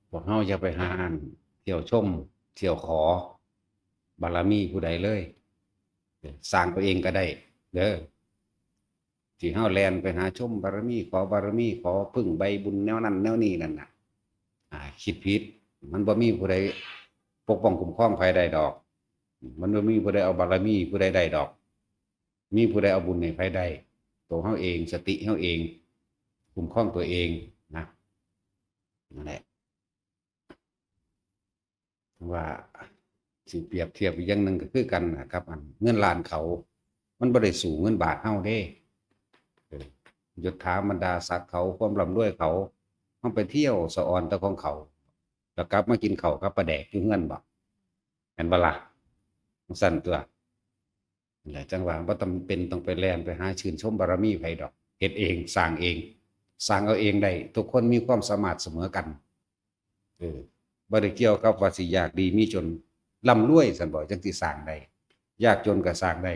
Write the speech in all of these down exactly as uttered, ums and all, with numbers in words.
พวกเฮาอย่าไปหาเที่ยวชม เที่ยวขอบารมีผู้ใดเลย สร้างเอาเองก็ได้เด้อ ที่เฮาแล่นไปหาชมบารมี ขอบารมี ขอพึ่งใบบุญแนวนั้นแนวนี้นั่นน่ะ อ่า คิดผิด มันบ่มีผู้ใดปกป้องคุ้มครองไผได้ดอก มันบ่มีผู้ใดเอาบารมีผู้ใดได้ดอก มีผู้ใดเอาบุญให้ไผได้ ตัวเฮาเอง สติเฮาเอง คุ้มครองตัวเองนะ นั่นแหละ ว่าสิเปรียบเทียบอีกอย่างหนึ่งก็คือกันนะครับ อันเงินล้านเขา มันบ่ได้สู้เงินบาทเฮาเด้ เออ ยศถาบรรดาศักดิ์เขา ความร่ำรวยเขา เฮาไปเที่ยวสะออนแต่ของเขา แล้วกลับมากินข้าวกับปลาแดกอยู่เฮือนบ่ แม่นบ่ล่ะ จั่งซั้นตั๊ว นั่นแหละ จั่งว่าบ่จำเป็นต้องไปแล่นไปหาชื่นชมบารมีไผดอก เฮ็ดเอง สร้างเอง สร้างเอาเองได้ ทุกคนมีความสามารถเสมอกัน เออ บ่ได้เกี่ยวกับว่าสิยากดีมีจน ร่ำรวยซั้นบ่ จั่งสิสร้างได้ ยากจนก็สร้างได้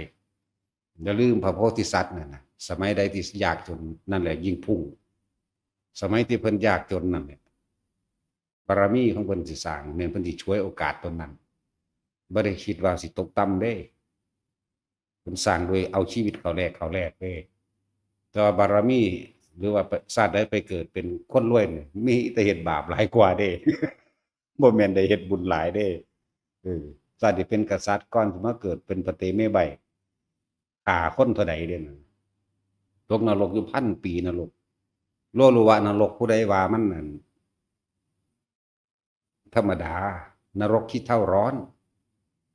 อย่าลืมพระโพธิสัตว์นั่นน่ะ สมัยใดที่ยากจน นั่นแหละยิ่งพุ่ง สมัยที่เพิ่นยากจนนั่นแหละ บารมีของเพิ่นสิสร้าง แม่นเพิ่นสิฉวยโอกาสตอนนั้น บ่ได้คิดว่าสิตกต่ำเด้ เพิ่นสร้างโดยเอาชีวิตเขาแลก เขาแลกเด้ แต่ว่าบารมี หรือว่าชาติใดไปเกิดเป็นคนรวยนี่ มีแต่เฮ็ดบาปหลายกว่าเด้ บ่แม่นได้เฮ็ดบุญหลายเด้ เออ ชาติที่เป็นกษัตริย์ก่อนสิมาเกิดเป็นพระเตมีใบ ฆ่าคนเท่าใดเด้นั่น ตกนรกอยู่พันปีนรก โลลุวะนรก ผู้ใดว่ามันนั่น ธรรมดา นรกขี้เถ้าร้อน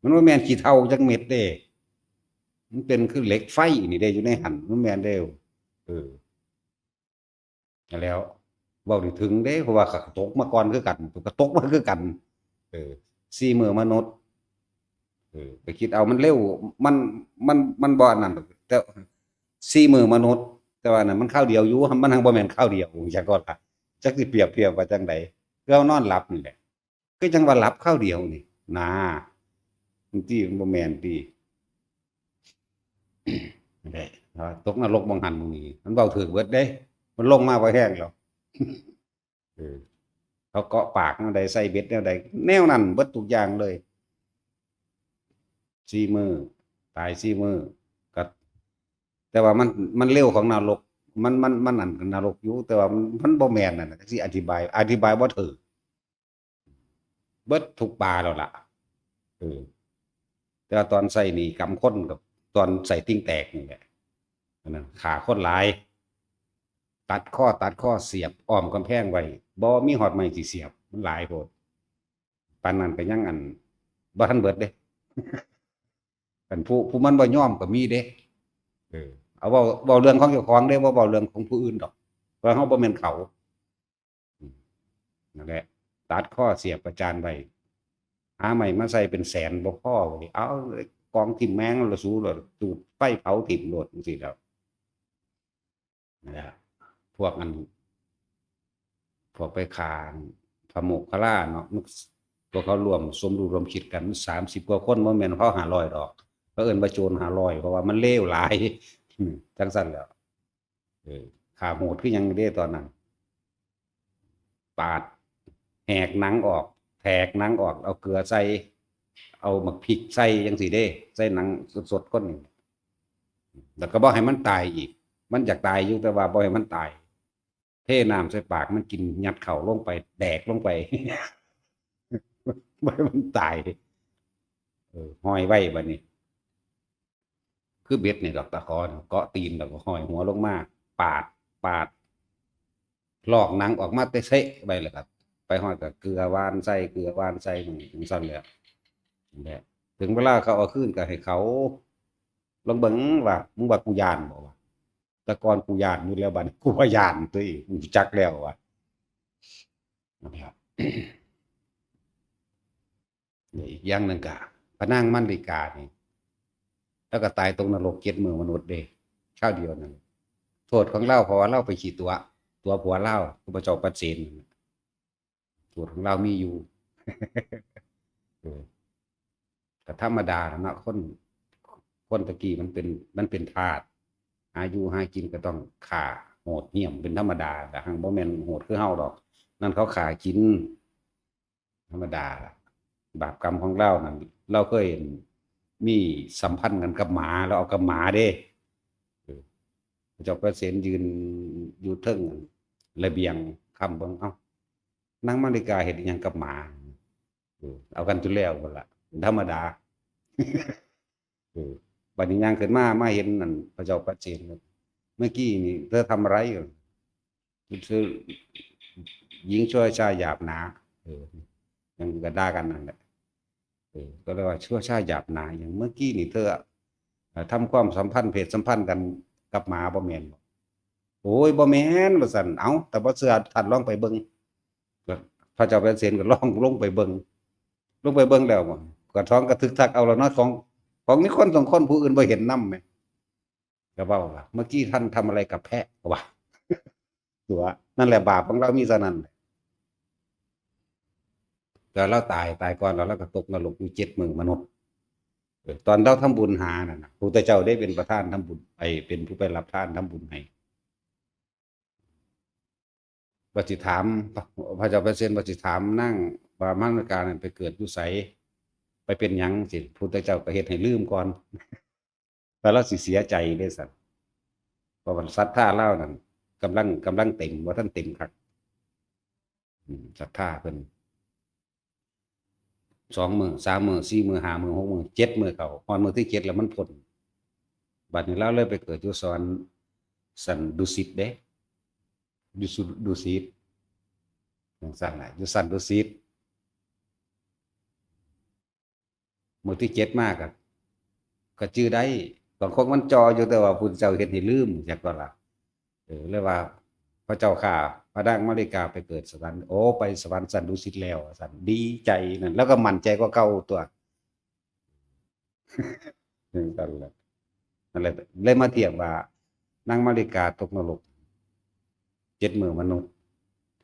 มันบ่แม่นขี้เถ้าจักเม็ดเด้ มันเป็นคือเหล็กไฟนี่เด้ อยู่ในหั่น มันแม่นเด้ เออ นั่นแหล้ว เว้านี่ถึงเด้ เพราะว่าก็ตกมาก่อนคือกัน ก็ตกมาคือกัน เออ สี่มื้อมนุษย์ เออ ไปคิดเอามันเร็ว มัน มัน มันบ่อันนั้นดอก แต่สี่มื้อมนุษย์ แต่ว่านั่นมันคราวเดียวอยู่ มันหั้นบ่แม่นคราวเดียว จักก่อนล่ะ จักสิเปรียบเทียบว่าจั่งใด คือเฮานอนหลับนี่แหละ คือจั่งว่าหลับคราวเดียวนี่ นา มันติ มันบ่แม่นติ นั่นแหละ ตกนรกหม่องหั่นหม่องนี้ มันเว้าถืกเบิดเด้ มันลงมาบ่แฮงแล้ว เออ เขาเกาะปากแนวใด ใส่เบ็ดแนวใด แนวนั้นเบิดทุกอย่างเลย สี่มื้อ ตายสี่มื้อ ก็ แต่ว่ามัน มันเร็วของนรก มัน มัน มันอันนรกอยู่ แต่ว่ามัน มันบ่แม่นนั่นน่ะ สิอธิบาย อธิบายบ่ถืก เบิดทุกปาแล้วล่ะ เออ แต่ว่าตอนใส่นี่กำคนกับตอนใส่ติ่งแตกนี่แหละ อันนั้นฆ่าคนหลาย ตัดคอ ตัดคอ เสียบอ้อมกำแพงไว้ บ่มีฮอดไม้สิเสียบ มันหลายโพด ปานนั้นก็ยังอัน บ่ทันเบิดเด้ อันผู้ ผู้มันบ่ยอมก็มีเด้ เออ เอาเว้า เว้าเรื่องของเจ้าของเด้ บ่เว้าเรื่องของผู้อื่นดอก เพราะเฮาบ่แม่นเขา อืม นั่นแหละ ตัดคอเสียบประจานไว้ หาไม้มาใส่เป็นแสนบ่พอเว้ย เอากองถิ่มแม่งละสู แล้วจุดไฟเผาถิ่มโลดจั่งซี้แหล้ว นะ พวกอัน พวกไปฆ่าพระโมคคัลลาเนาะ มัน พวกเขาร่วมสมรู้ร่วมคิดกัน สามสิบกว่าคน บ่แม่นพอห้าร้อยดอก เขาเอิ้นว่าโจรห้าร้อย เพราะว่ามันเลวหลาย อืม จั่งซั้นแหล้ว เออ ฆ่าโหดคือหยังเด้ตอนนั้น ปาด แหกหนังออก แหกหนังออก เอาเกลือใส่ เอาหมากพริกใส่จั่งซี้เด้ ใส่หนังสดๆ คนนี่ แล้วก็บ่ให้มันตายอีก มันอยากตายอยู่ แต่ว่าบ่ให้มันตาย เทน้ำใส่ปากมันกิน ยัดเข้าลงไป แดกลงไป บ่ให้มันตาย เออ ห้อยไว้บัดนี้ คือเบ็ดนี่ดอก ตะขอนี่ เกาะตีนแล้วก็ห้อยหัวลงมา ปาด ปาด ลอกหนังออกมาเตะเซะไปเลยครับ ไปฮอดก็เกลือหว่านใส่ เกลือหว่านใส่ จั่งซั้นแหละ นั่นแหละ ถึงเวลาเขาเอาคืนก็ให้เขา ลองเบิ่งว่า มึงว่ากูย้านบ่วะ แต่ก่อนกูย้านอยู่แล้ว บัดนี้กูบ่ย้านตัวเอง กูจักแล้ววะ นั่นแหละ อีกอย่างหนึ่งกะ พระนางมัลลิกานี่ แล้วก็ตายตกนรกเจ็ดมื้อมนุษย์เด้ คราวเดียวนั่น โทษของลาว เพราะว่าลาวไปขี้ตั๋ว ตั๋วผัวลาว คือพระเจ้าปเสน โทษของลาวมีอยู่ เออ ก็ธรรมดาแล้วเนาะ คน คนตะกี้มันเป็น มันเป็นทาส หาอยู่หากินก็ต้องฆ่า โหดเหี้ยมเป็นธรรมดา แต่หั้นบ่แม่นโหดคือเฮาดอก นั่นเขาฆ่ากิน ธรรมดาล่ะ บาปกรรมของเรานั่น เราเคยมีสัมพันธ์กันกับหมา เราเอากับหมาเด้ เออ พระเจ้าประเสนยืนอยู่เทิงระเบียง คำเบิ่ง เอ้า นางมาริกาเฮ็ดอิหยังกับหมา เออ เอากันอยู่แล้วพุ่นล่ะ ธรรมดา เออ บัดนี้ย่างขึ้นมา มาเห็นนั่น พระเจ้าประเสน เมื่อกี้นี่เธอทำอะไรอยู่ เธอหญิงชั่วช้าหยาบหนา เออ ยังก็ด่ากันนั่นแหละ เออ ก็เลยว่าชั่วช้าหยาบหนา อย่างเมื่อกี้นี่เธอ เอ่อ ทำความสัมพันธ์ เพศสัมพันธ์กันกับหมาบ่แม่นบ่ โอ้ย บ่แม่น ว่าซั่น เอ้า แต่บ่เชื่อท่านลองไปเบิ่ง ก็พระเจ้าประเสนก็ลองลงไปเบิ่ง ลงไปเบิ่งแล้วก็ท้องกระทึกทักเอาแล้วเนาะ ของ ของนี่คนสองคนผู้อื่นบ่เห็นนำแหม ก็เว้าว่า เมื่อกี้ท่านทำอะไรกับแพะวะ ตัว นั่นแหละ บาปของเรามีเท่านั้นแหละ แต่เราตาย ตายก่อนแล้ว เราก็ตกนรกอยู่เจ็ดมื้อมนุษย์ เออ ตอนเราทำบุญหานั่นน่ะ พระพุทธเจ้าได้เป็นประธานทำบุญ ไอ้ เป็นผู้ไปรับทานทำบุญให้ ว่าสิถาม พระเจ้าประเสนว่าสิถามนาง ว่ามาริกานั่นไปเกิดอยู่ไส ไปเป็นหยังสิ พุทธเจ้าก็เฮ็ดให้ลืมก่อน แต่เราสิเสียใจเด้ซั่น เพราะว่าศรัทธาเรานั่นกำลัง กำลังเต็ม บ่ทันเต็มคัก อืม ศรัทธาเพิ่น สองมื้อ สามมื้อ สี่มื้อ ห้ามื้อ หกมื้อ เจ็ดมื้อ เข้าฮอดมื้อที่เจ็ดแล้วมันพ้น บัดนี้ลาวเลยไปเกิดอยู่สวรรค์ชั้นดุสิตเด้ อยู่สุ ดุสิต จั่งซั้นน่ะ อยู่ชั้นดุสิต มื้อที่เจ็ดมาก็ ก็จื่อได้ บางคนมันจ่ออยู่ แต่ว่าพุทธเจ้าเฮ็ดให้ลืม จักบ่ล่ะ เออ เลยว่า พระเจ้าข้า พระนางมาริกาไปเกิดสวรรค์ โอ้ ไปสวรรค์ชั้นดุสิตแล้ว ซั่น ดีใจนั่น แล้วก็มั่นใจกว่าเก่าตัว จั่งซั้นแหละ นั่นแหละ เลยมาเทียบว่า นางมาริกาตกนรกเจ็ดมื้อมนุษย์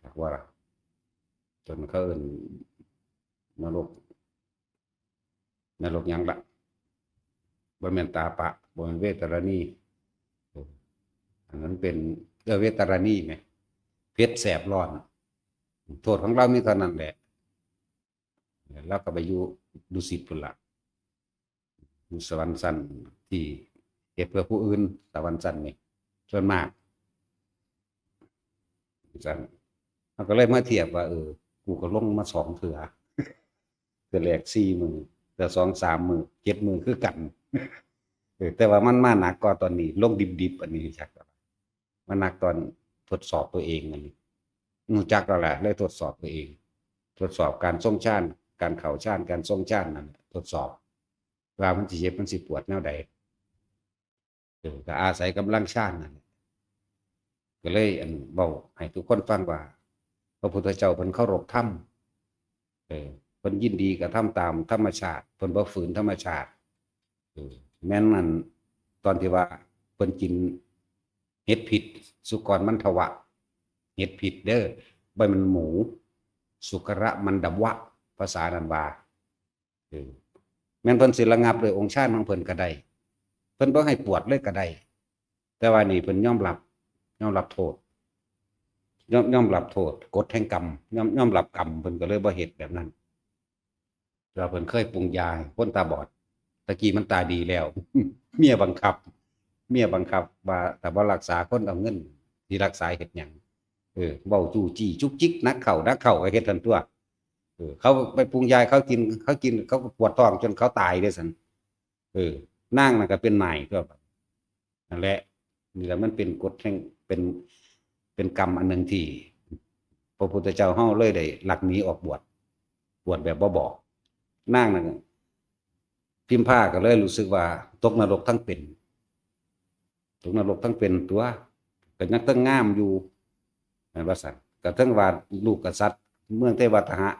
จักว่าล่ะ จนเขาเอิ้นนรก นรกหยังล่ะ บ่แม่นตาปะ บ่แม่นเวตาลานี เออ อันนั้นเป็น เออ เวตาลานีแหม เผ็ดแสบร้อน โทษของเรามีเท่านั้นแหละ แล้วก็ไปอยู่ดุสิตพุ้นละ อยู่สวรรค์ชั้นที่เฮ็ดเพื่อผู้อื่น สวรรค์ชั้นนี่ ส่วนมาก ซั่น เราก็เลยมาเทียบว่า เออ กูก็ลงมาสองเทื่อ เทื่อแรกสี่มื้อ เทื่อสองสามมื้อ เจ็ดมื้อคือกัน เออ แต่ว่ามันมาหนักกว่าตอนนี้ ลงดิบๆ อันนี้จัก มาหนักตอนทดสอบตัวเองอันนี้ รู้จักแล้วแหละ เลยทดสอบตัวเอง ทดสอบการทรงฌาน การเข้าฌาน การทรงฌานนั่นแหละ ทดสอบ ว่ามันสิเจ็บ มันสิปวดแนวใด เออ ก็อาศัยกำลังฌานนั่นแหละ ก็เลยอันเว้าให้ทุกคนฟังว่า พระพุทธเจ้าเพิ่นเคารพธรรม เออ เพิ่นยินดีกระทำตามธรรมชาติ เพิ่นบ่ฝืนธรรมชาติ เออ แม่นนั่น ตอนที่ว่าเพิ่นกินเห็ดพิษ สุกรมันทวะ เห็ดพิษเด้อ บ่แม่นหมู สุกรมันดวะ ภาษานั้นว่า เออ แม่นเพิ่นสิระงับด้วยองค์ฌานของเพิ่นก็ได้ เพิ่นบ่ให้ปวดเลยก็ได้ แต่ว่านี่เพิ่นยอมรับ ยอมรับโทษ ยอม ยอมรับโทษ กฎแห่งกรรม ยอม ยอมรับกรรม เพิ่นก็เลยบ่เฮ็ดแบบนั้น แต่ว่าเพิ่นเคยปรุงยาให้คนตาบอด ตะกี้มันตาดีแล้ว เมียบังคับ เมียบังคับว่าถ้าบ่รักษาคนเอาเงินสิรักษาเฮ็ดหยัง เออ เว้าจู้จี้จุกจิก หนักเข้า หนักเข้าก็เฮ็ดหั่นตั่ว เออ เขาไปปรุงยาให้เขากิน เขากิน เขาก็ปวดท้องจนเขาตายเด้ซั่น เออ นางนั่นก็เป็นนายตัวบัด นั่นแหละ นี่แหละมันเป็นกฎแห่ง เป็น เป็นกรรมอันหนึ่งที่ พระพุทธเจ้าเฮาเลยได้ลักหนีออกบวช บวชแบบบ่บอก นางนั่นน่ะ พิมพาก็เลยรู้สึกว่าตกนรกทั้งเป็น ตกนรกทั้งเป็นตัว ก็ยังเทิงงามอยู่ แม่นว่าซั่น ก็เทิงว่าลูกกษัตริย์เมืองเทวาทหะ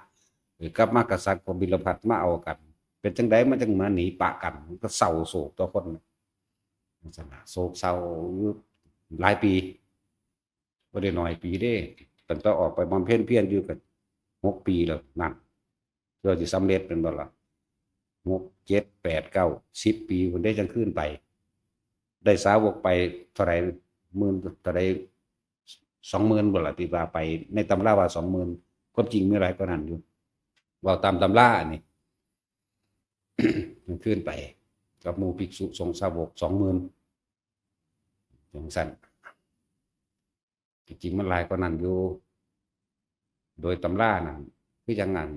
เออ กลับมากษัตริย์ก็บิลพัสมาเอากัน เป็นจั่งใดมันจั่งมาหนีปะกัน มันก็เศร้าโศกตัวคน จั่งซั่นน่ะ โศกเศร้าอยู่หลายปี บ่ได้น้อยปีเด้ ตั้งแต่ออกไปบำเพ็ญเพียรอยู่ก็หกปีแล้ว นั่น เพื่อสิสำเร็จแม่นบ่ล่ะ หก เจ็ด แปด เก้า สิบ ปีพุ้นเด้ จั่งคืนไป ได้สาวกไปเท่าใด หมื่นเท่าใด สองหมื่นบ่ล่ะ ที่ว่าไป ในตำราว่าสองหมื่น ความจริงมีหลายกว่านั้นอยู่ เว้าตามตำรานี่ มันขึ้นไป กับหมู่ภิกษุสงฆ์สาวกสองหมื่นจังซั่น ที่จริงมันหลายกว่านั้นอยู่ โดยตำรานั่น คือจั่งอัน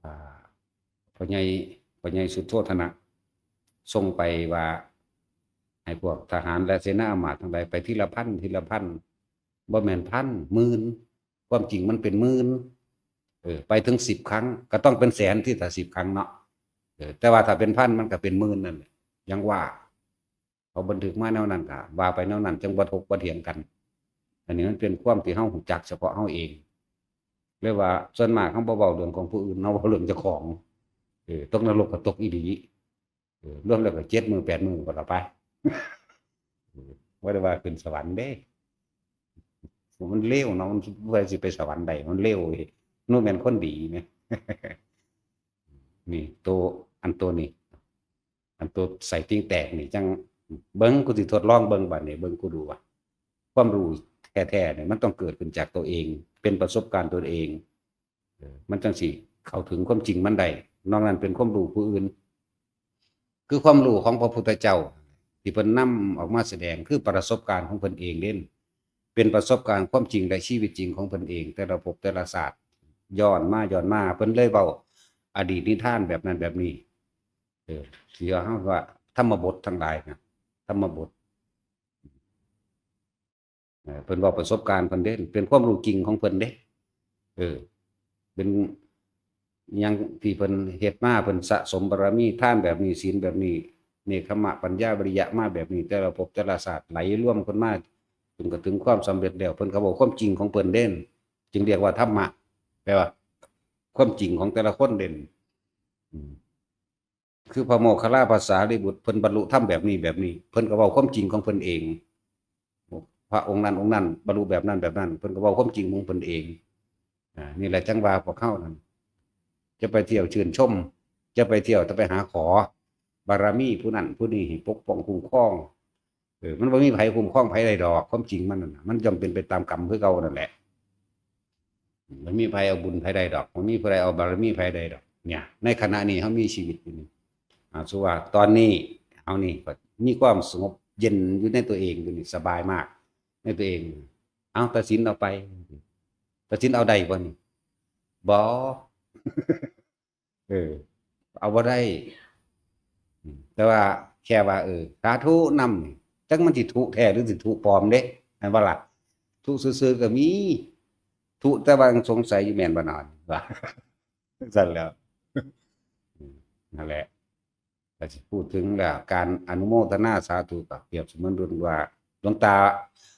อ่า พ่อใหญ่ พ่อใหญ่สุโธทนะ ส่งไปว่า ให้พวกทหารและเสนาอามาตย์ทั้งหลายไปทีละพัน ทีละพัน บ่แม่นพัน หมื่น ความจริงมันเป็นหมื่น เออ ไปถึงสิบครั้ง ก็ต้องเป็นแสนที่ถ้าสิบครั้งเนาะ เออ แต่ว่าถ้าเป็นพันมันก็เป็นหมื่นนั่นแหละ ยังว่า เขาบันทึกมาแนวนั้นก็ว่าไปแนวนั้น จั่งบ่ถกบ่เถียงกัน อันนี้มันเป็นความที่เฮารู้จักเฉพาะเฮาเอง เรียกว่าส่วนมากเฮาบ่เว้าเรื่องของผู้อื่น เฮาเว้าเรื่องเจ้าของ เออ ตกนรกก็ตกอีหลี เออ รวมแล้วก็เจ็ดมื้อแปดมื้อก็ละไป เออ บ่ได้ว่าขึ้นสวรรค์เด้ มันเลวเนาะ มัน ผู้ใดสิไปสวรรค์ได้ มันเลวเว้ย มันแม่นคนดีแหม นี่โต อันโตนี้ อันโตใส่ติ่งแตกนี่ จั่งเบิ่ง กูสิทดลองเบิ่งบัดนี้ เบิ่งกูดูว่า ความรู้แท้ๆเนี่ย มันต้องเกิดขึ้นจากตัวเอง เป็นประสบการณ์ตัวเอง เออ มันจั่งสิเข้าถึงความจริงมันได้ นอกนั้นเป็นความรู้ผู้อื่น คือความรู้ของพระพุทธเจ้า ที่เพิ่นนำออกมาแสดง คือประสบการณ์ของเพิ่นเองเด้ เป็นประสบการณ์ความจริงและชีวิตจริงของเพิ่นเอง แต่ละภพแต่ละชาติ ย้อนมา ย้อนมา เพิ่นเลยเว้าอดีตนิทานแบบนั้นแบบนี้ เออ ที่เฮาว่าธรรมบททั้งหลายนะ ธรรมบท เออ เพิ่นเว้าประสบการณ์เพิ่นเด้ เป็นความรู้จริงของเพิ่นเด้ เออ เป็นหยังที่เพิ่นเฮ็ดมา เพิ่นสะสมบารมี ทานแบบนี้ ศีลแบบนี้ เนกขัมมะ ปัญญา วิริยะมาแบบนี้ แต่ละภพแต่ละชาติไหลรวมกันมา จนกระทั่งความสำเร็จแล้ว เพิ่นก็เว้าความจริงของเพิ่นเด้ จึงเรียกว่าธรรมะ แปลว่า ความจริงของแต่ละคนเด้ อืม คือพระโมคคัลลาภาษารีบุตร เพิ่นบรรลุธรรมแบบนี้แบบนี้ เพิ่นก็เว้าความจริงของเพิ่นเอง พระองค์นั้นองค์นั้นบรรลุแบบนั้นแบบนั้น เพิ่นก็เว้าความจริงของเพิ่นเอง อ่า นี่แหละจั่งว่าพวกเฮานั่น จะไปเที่ยวชื่นชม จะไปเที่ยว จะไปหาขอ บารมีผู้นั้นผู้นี้ให้ปกป้องคุ้มครอง เออ มันบ่มีไผคุ้มครองไผได้ดอก ความจริงมันนั่นน่ะ มันย่อมเป็นไปตามกรรมคือเก่านั่นแหละ บ่มีไผเอาบุญไผได้ดอก บ่มีผู้ใดเอาบารมีไผได้ดอก เนี่ย ในขณะนี้เฮามีชีวิตอยู่นี่ อ่า สมมุติว่าตอนนี้เฮานี่ก็มีความสงบเย็นอยู่ในตัวเองอยู่นี่ สบายมากในตัวเอง เอาตัดสินเอาไป ตัดสินเอาได้บ่นี่ บ่ เออ เอาบ่ได้ อืม แต่ว่าแค่ว่า เออ สาธุนำ จักมันสิธุแท้หรือสิธุปลอมเด้ แม่นบ่ล่ะ ธุซื่อๆก็มี ธุแต่ว่ายังสงสัยอยู่แม่นบ่นอน ว่าซั่นแหล้ว อืม นั่นแหละ ก็สิพูดถึงแล้ว การอนุโมทนาสาธุก็เปรียบเสมือนดุลว่า หลวงตา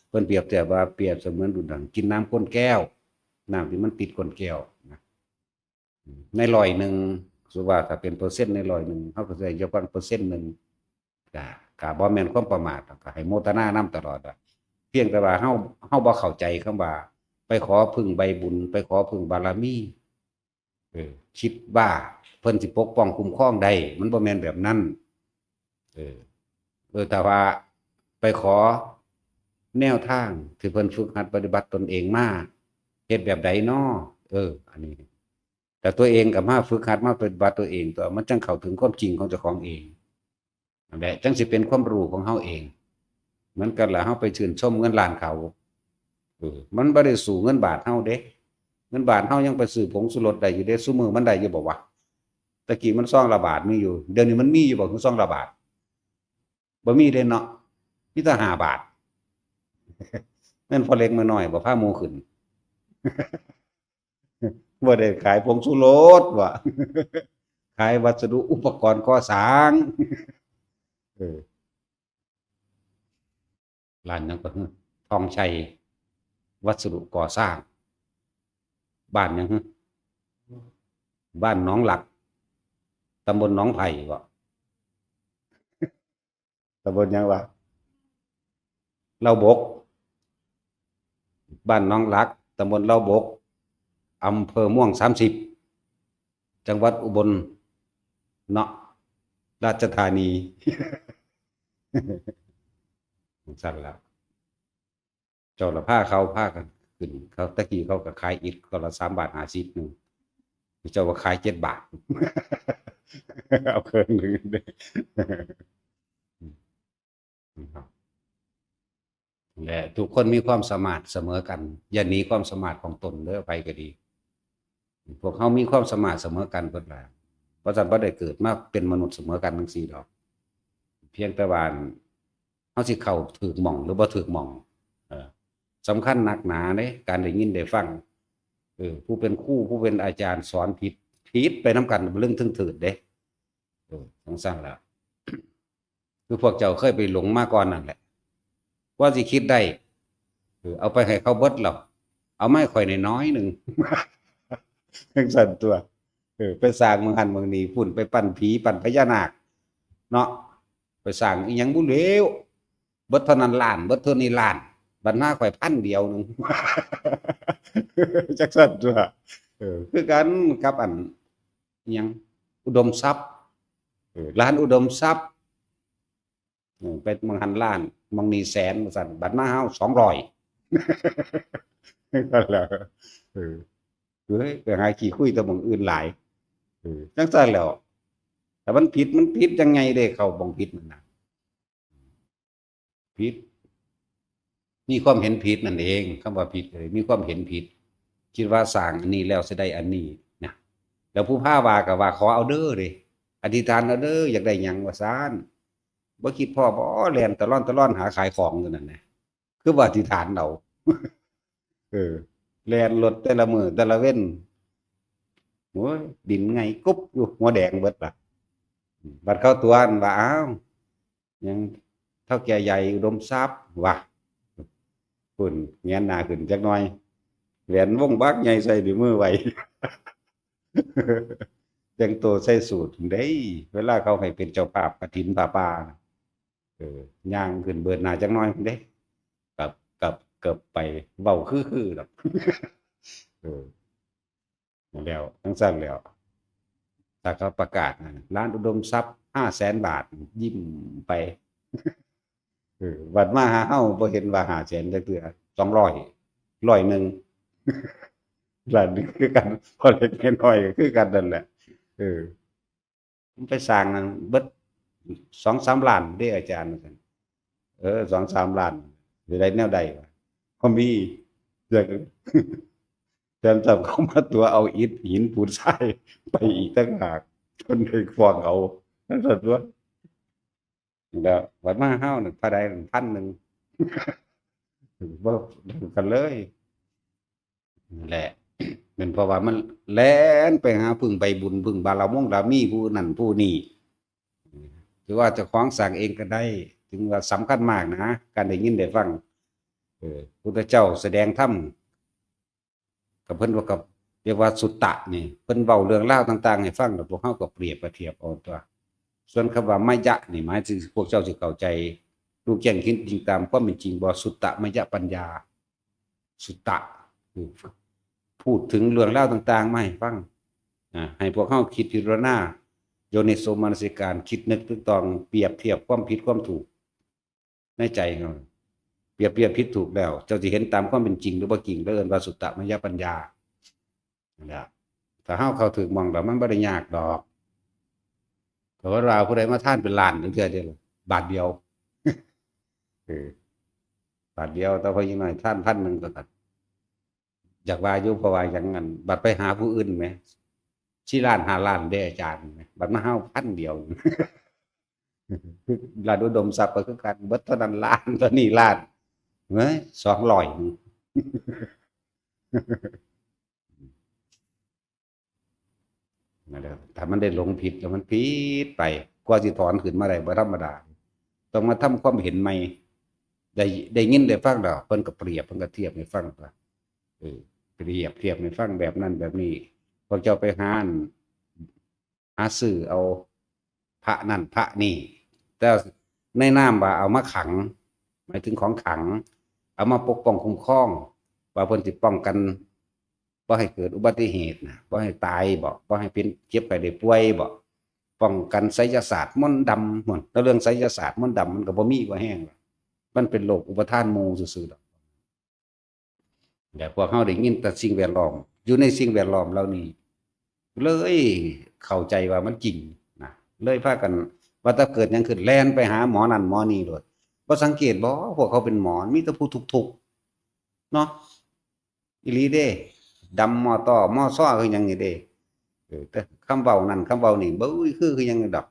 เพิ่นเปรียบเทียบว่า เปรียบเสมือนดุลดังกินน้ำก้นแก้ว น้ำที่มันติดก้นแก้วนะ ในร้อยหนึ่ง สมมุติว่าถ้าเป็นเปอร์เซ็นต์ในร้อยหนึ่ง เฮาก็สิได้จักเปอร์เซ็นต์หนึ่ง ก็ ก็บ่แม่นความประมาทดอก ก็ให้โมทนานำตลอดอะ เพียงแต่ว่าเฮา เฮาบ่เข้าใจคำว่า ไปขอพึ่งใบบุญ ไปขอพึ่งบารมี เออ คิดว่าเพิ่นสิปกป้องคุ้มครองได้ มันบ่แม่นแบบนั้น เออ เออ ถ้าว่าไปขอแนวทางที่เพิ่นฝึกหัดปฏิบัติตนเองมา เฮ็ดแบบใดน้อ เออ อันนี้ แต่ตัวเองก็มาฝึกหัดมาปฏิบัติตัวเองตัว มันจั่งเข้าถึงความจริงของเจ้าของเอง นั่นแหละ จั่งสิเป็นความรู้ของเฮาเอง เหมือนกันล่ะ เฮาไปชื่นชมเงินล้านเขา เออ มันบ่ได้สู้เงินบาทเฮาเด้ เงินบาทเฮายังไปซื้อผงชูรสได้อยู่เด้ ซุมื้อมันได้อยู่บ่วะ แต่กี้มันซองละบาทมีอยู่ เดี๋ยวนี้มันมีอยู่บ่ คือซองละบาท บ่มีเด้เนาะ มีแต่ห้าบาท แม่นพ่อเล็กแม่น้อยบ่พาหมู่ขึ้น บ่ได้ขายผงชูรสว่ะ ขายวัสดุอุปกรณ์ก่อสร้าง เออ ร้านหยังก็คือ ทองชัย วัสดุก่อสร้าง บ้านหยังคือ บ้านหนองหลัก ตำบลหนองไผ่บ่ ตำบลหยังวะ เหล้าบก บ้านหนองหลัก ตำบลเหล้าบก อำเภอม่วงสามสิบ จังหวัดอุบล เนาะ ราชธานี ซั่นแล้ว เจ้าละพาเขาพากันขึ้น เขา แต่กี้เขาก็ขายอิฐเขาละสามบาทห้าสิบหนึ่ง เจ้าว่าขายเจ็ดบาท เอาเครื่องหนึ่ง และทุกคนมีความสามารถเสมอกัน อย่าหนีความสามารถของตนเด้อ ไผก็ดี พวกเฮามีความสามารถเสมอกันเบิดล่ะ เพราะฉะนั้นบ่ได้เกิดมาเป็นมนุษย์เสมอกันจั่งซี้ดอก เพียงแต่ว่าเฮาสิเข้าถูกหม่องหรือบ่ถูกหม่อง เออ สำคัญนักหนาเด้ การได้ยินได้ฟัง เออ ผู้เป็นครู ผู้เป็นอาจารย์สอนผิด ผิดไปนำกัน เรื่องถึงถืดเด้ เออ จั่งซั้นล่ะ คือพวกเจ้าเคยไปหลงมาก่อนนั่นแหละ กว่าสิคิดได้ เออ เอาไปให้เขาเบิดแล้ว เอามาให้ข่อยน้อยๆหนึ่ง จั่งซั้นตัว เออ ไปสร้างเมืองหั้นเมืองนี้ พุ้นไปปั้นผี ปั้นพญานาค เนาะ ไปสร้างอีหยังบ่แล้ว เบิดเท่านั้นล้าน เบิดเท่านี้ล้าน บัดมาข่อยพันเดียวหนึ่ง จั่งซั้นตัว เออ คือกันกับอัน อิหยัง อุดมทรัพย์ เออ ร้านอุดมทรัพย์ เออ ไปเมืองหั้นล้าน เมืองนี้แสน ว่าซั่น บัดมาเฮาสองร้อย นั่นแหละ เออ เฮ้ย ไปหาขี้คุยแต่หม่องอื่นหลาย เออ จั่งซั้นแหล้ว แต่มันผิด มันผิดยังไงเด้ เข้าหม่องผิดนั่นน่ะ ผิด มีความเห็นผิดนั่นเอง คำว่าผิดเลย มีความเห็นผิด คิดว่าสร้างอันนี้แล้วสิได้อันนี้นะ แล้วผู้พาว่าก็ว่าขอเอาเด้อเด้ อธิษฐานเอาเด้อ อยากได้หยังว่าซั่น บ่คิดพ้อบ่ แล่นตะล่อนตะล่อนหาขายของอยู่นั่นนะ คือว่าอธิษฐานเอา เออ แล่นรถแต่ละมื้อแต่ละเว็น โอ้ย ดินไงกุบอยู่ หัวแดงเบิดล่ะ บัดเขาตรวจว่า อ้าว ยังเฒ่าแก่ใหญ่อุดมทรัพย์วะ พุ้นแงนหน้าขึ้นจักหน่อย แหวนวงบักใหญ่ใส่ด้วยมือไว้ แต่งตัวใส่สูทเด้ เวลาเขาให้เป็นเจ้าภาพกฐินผ้าป่า เออ ย่างขึ้นเบิดหน้าจักหน่อยเด้ กับ กับ กับไป เว้าคือๆดอก เออ แล้ว จั่งซั้นแล้ว ถ้าเขาประกาศนะ ร้านอุดมทรัพย์ ห้าแสนบาท ยิ้มไป เออ บัดมาหาเฮาบ่เห็นว่าห้าแสนจักเทื่อ สองร้อย ร้อยหนึ่ง ร้านนี้คือกัน พอเล็กน้อยก็คือกันนั่นแหละ เออ มันไปสร้างนั่นเบิด สองสามล้านเด้อาจารย์ ว่าซั่น เออ สองสามล้าน สิได้แนวใดวะ บ่มี จั่ง แต่จั่งเขามาตั๋วเอาอิฐหินปูนทรายไปอีกต่างหาก จนได้ฟ้องเอา จั่งซั้นตัว แล้วบัดมาเฮานั่นเท่าใดนั่น พันหนึ่ง บ่ได้กันเลย นั่นแหละ เป็นเพราะว่ามันแล่นไปหาพึ่งใบบุญ พึ่งบารมงบารมีผู้นั่นผู้นี่ ถือว่าเจ้าของสร้างเองก็ได้ ถึงว่าสำคัญมากนะ การได้ยินได้ฟัง เออ พุทธเจ้าแสดงธรรม กับเพิ่นว่ากับ เรียกว่าสุตตะนี่ เพิ่นเว้าเรื่องราวต่างๆให้ฟัง แล้วพวกเฮาก็เปรียบไปเทียบเอาตัว ส่วนคำว่ามยะนี่หมายถึงพวกเจ้าสิเข้าใจ รู้แจ้งเห็นจริงตามความเป็นจริงบ่ สุตตะมยปัญญา สุตตะ คือพูดถึงเรื่องราวต่างๆมาให้ฟัง อ่า ให้พวกเฮาคิดพิจารณา โยนิโสมนสิการ คิดนึกตึกตอง เปรียบเทียบความผิดความถูก ในใจเฮา เปรียบเทียบผิดถูกแล้ว เจ้าสิเห็นตามความเป็นจริงหรือบ่จริง แล้วเอิ้นว่าสุตตะมยปัญญา นั่นแหละ ถ้าเฮาเข้าถูกหม่องแล้วมันบ่ได้ยากดอก เพราะว่าผู้ใดมาทานเป็นล้านจั่งเทื่อเดียว บาทเดียว เออ บาทเดียว แต่พออีกหน่อยทานพันหนึ่งก็ อยากว่าอยู่ เพราะว่าอย่างนั้น บัดไปหาผู้อื่นแหม สี่ล้าน ห้าล้านเด้อาจารย์แหม บัดมาเฮาพันเดียว ร้านอุดมทรัพย์ก็คือกัน เบิดเท่านั้นล้าน เท่านี้ล้าน เฮ้ย สองร้อย นั่นแหละ ถ้ามันได้หลงผิดแล้วมันผิดไป กว่าสิถอนขึ้นมาได้บ่ธรรมดา ต้องมาทำความเห็นใหม่ ได้ ได้ยินได้ฟังแล้ว เพิ่นก็เปรียบ เพิ่นก็เทียบให้ฟังว่า เออ เปรียบเทียบให้ฟังแบบนั้นแบบนี้ พวกเจ้าไปหาอัน หาซื้อเอาพระนั่นพระนี่ แต่ในนามว่าเอามาขัง หมายถึงของขัง เอามาปกป้องคุ้มครอง ว่าเพิ่นสิป้องกัน บ่ให้เกิดอุบัติเหตุนะ บ่ให้ตายบ่ บ่ให้เป็นเจ็บไข้ได้ป่วยบ่ ป้องกันไสยศาสตร์มนต์ดำ หมด แล้วเรื่องไสยศาสตร์มนต์ดำมันก็บ่มี บ่แฮง มันเป็นโรคอุปาทานหมู่ซื่อๆดอก แต่พวกเฮาได้ยินแต่สิ่งแวดล้อม อยู่ในสิ่งแวดล้อมเหล่านี้ เลยเข้าใจว่ามันจริงนะ เลยพากันว่าถ้าเกิดหยังขึ้นแล่นไปหาหมอนั่นหมอนี่โลด บ่สังเกตบ่ พวกเขาเป็นหมอ มีแต่ผู้ทุกข์ๆ เนาะ อีหลีเด้ ดำมอต้อมอซ้อคือหยังนี่เด้ เออ แต่คำเว้านั่นคำเว้านี่ บ่ คือ คือหยังดอก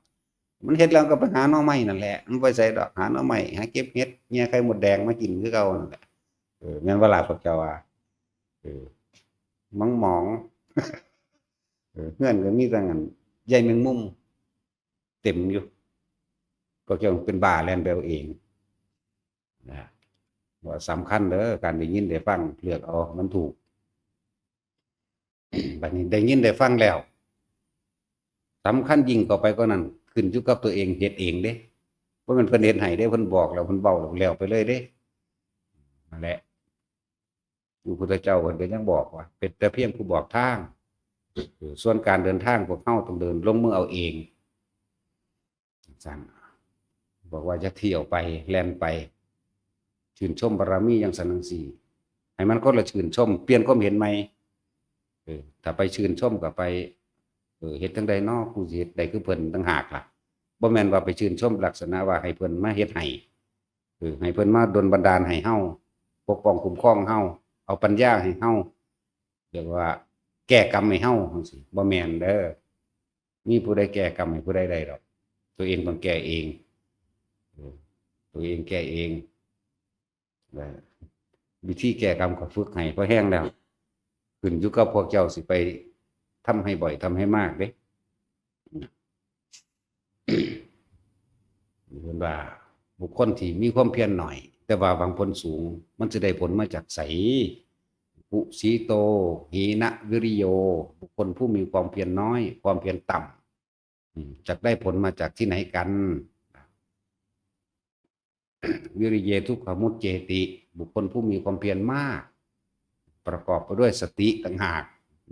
มันเฮ็ดแล้วก็ไปหาหน่อไม้นั่นแหละ มันไปไสดอก หาหน่อไม้ หาเก็บเห็ด เหี่ยไข่มดแดงมากินคือเก่านั่นแหละ เออ แม่นบ่ล่ะพวกเจ้าว่า เออ มังหมอง เออ เฮือนก็มีแต่อันใยแมงมุม เต็มอยู่ พวกเจ้าเป็นบ้าแล่นไปเอาเองนะ ว่าสำคัญเด้อ การได้ยินได้ฟัง เลือกเอา มันถูก บัดนี้ได้ยินได้ฟังแล้ว สำคัญยิ่งเข้าไปกว่านั้น ขึ้นอยู่กับตัวเอง เฮ็ดเองเด้ บ่แม่นเพิ่นเฮ็ดให้เด้ เพิ่นบอกแล้ว เพิ่นเว้าแล้ว แล้วไปเลยเด้ นั่นแหละ พระพุทธเจ้าเพิ่นก็ยังบอกว่า เป็นแต่เพียงผู้บอกทาง เออ ส่วนการเดินทางพวกเฮาต้องเดินลงมือเอาเอง ซั่น บอกว่าอย่าเที่ยวไป แล่นไป ชื่นชมบารมีจั่งซั้นจั่งซี้ ให้มันคนละชื่นชม เปลี่ยนความเห็นใหม่ เออ ถ้าไปชื่นชมก็ไป เออ เฮ็ดจั่งใดน้อ กูสิเฮ็ดได้คือเพิ่นต่างหากล่ะ บ่แม่นว่าไปชื่นชมลักษณะว่าให้เพิ่นมาเฮ็ดให้ เออ ให้เพิ่นมาดลบันดาลให้เฮา ปกป้องคุ้มครองเฮา เอาปัญญาให้เฮา เรียกว่าแก้กรรมให้เฮาจั่งซี้ บ่แม่นเด้อ มีผู้ใดแก้กรรมให้ผู้ใดได้ดอก ตัวเองต้องแก้เอง เออ ตัวเองแก้เอง และวิธีแก้กรรมก็ฝึกให้พอแฮงแล้ว ขึ้นอยู่กับพวกเจ้าสิไปทำให้บ่อย ทำให้มากเด้ เพิ่นว่า บุคคลที่มีความเพียรหน่อย แต่ว่าหวังผลสูง มันสิได้ผลมาจากไส กุสิโต หินะวิริโย บุคคลผู้มีความเพียรน้อย ความเพียรต่ำ อืม จักได้ผลมาจากที่ไหนกัน วิริเย ทุกขมุจเจติ บุคคลผู้มีความเพียรมาก ประกอบไปด้วยสติต่างหาก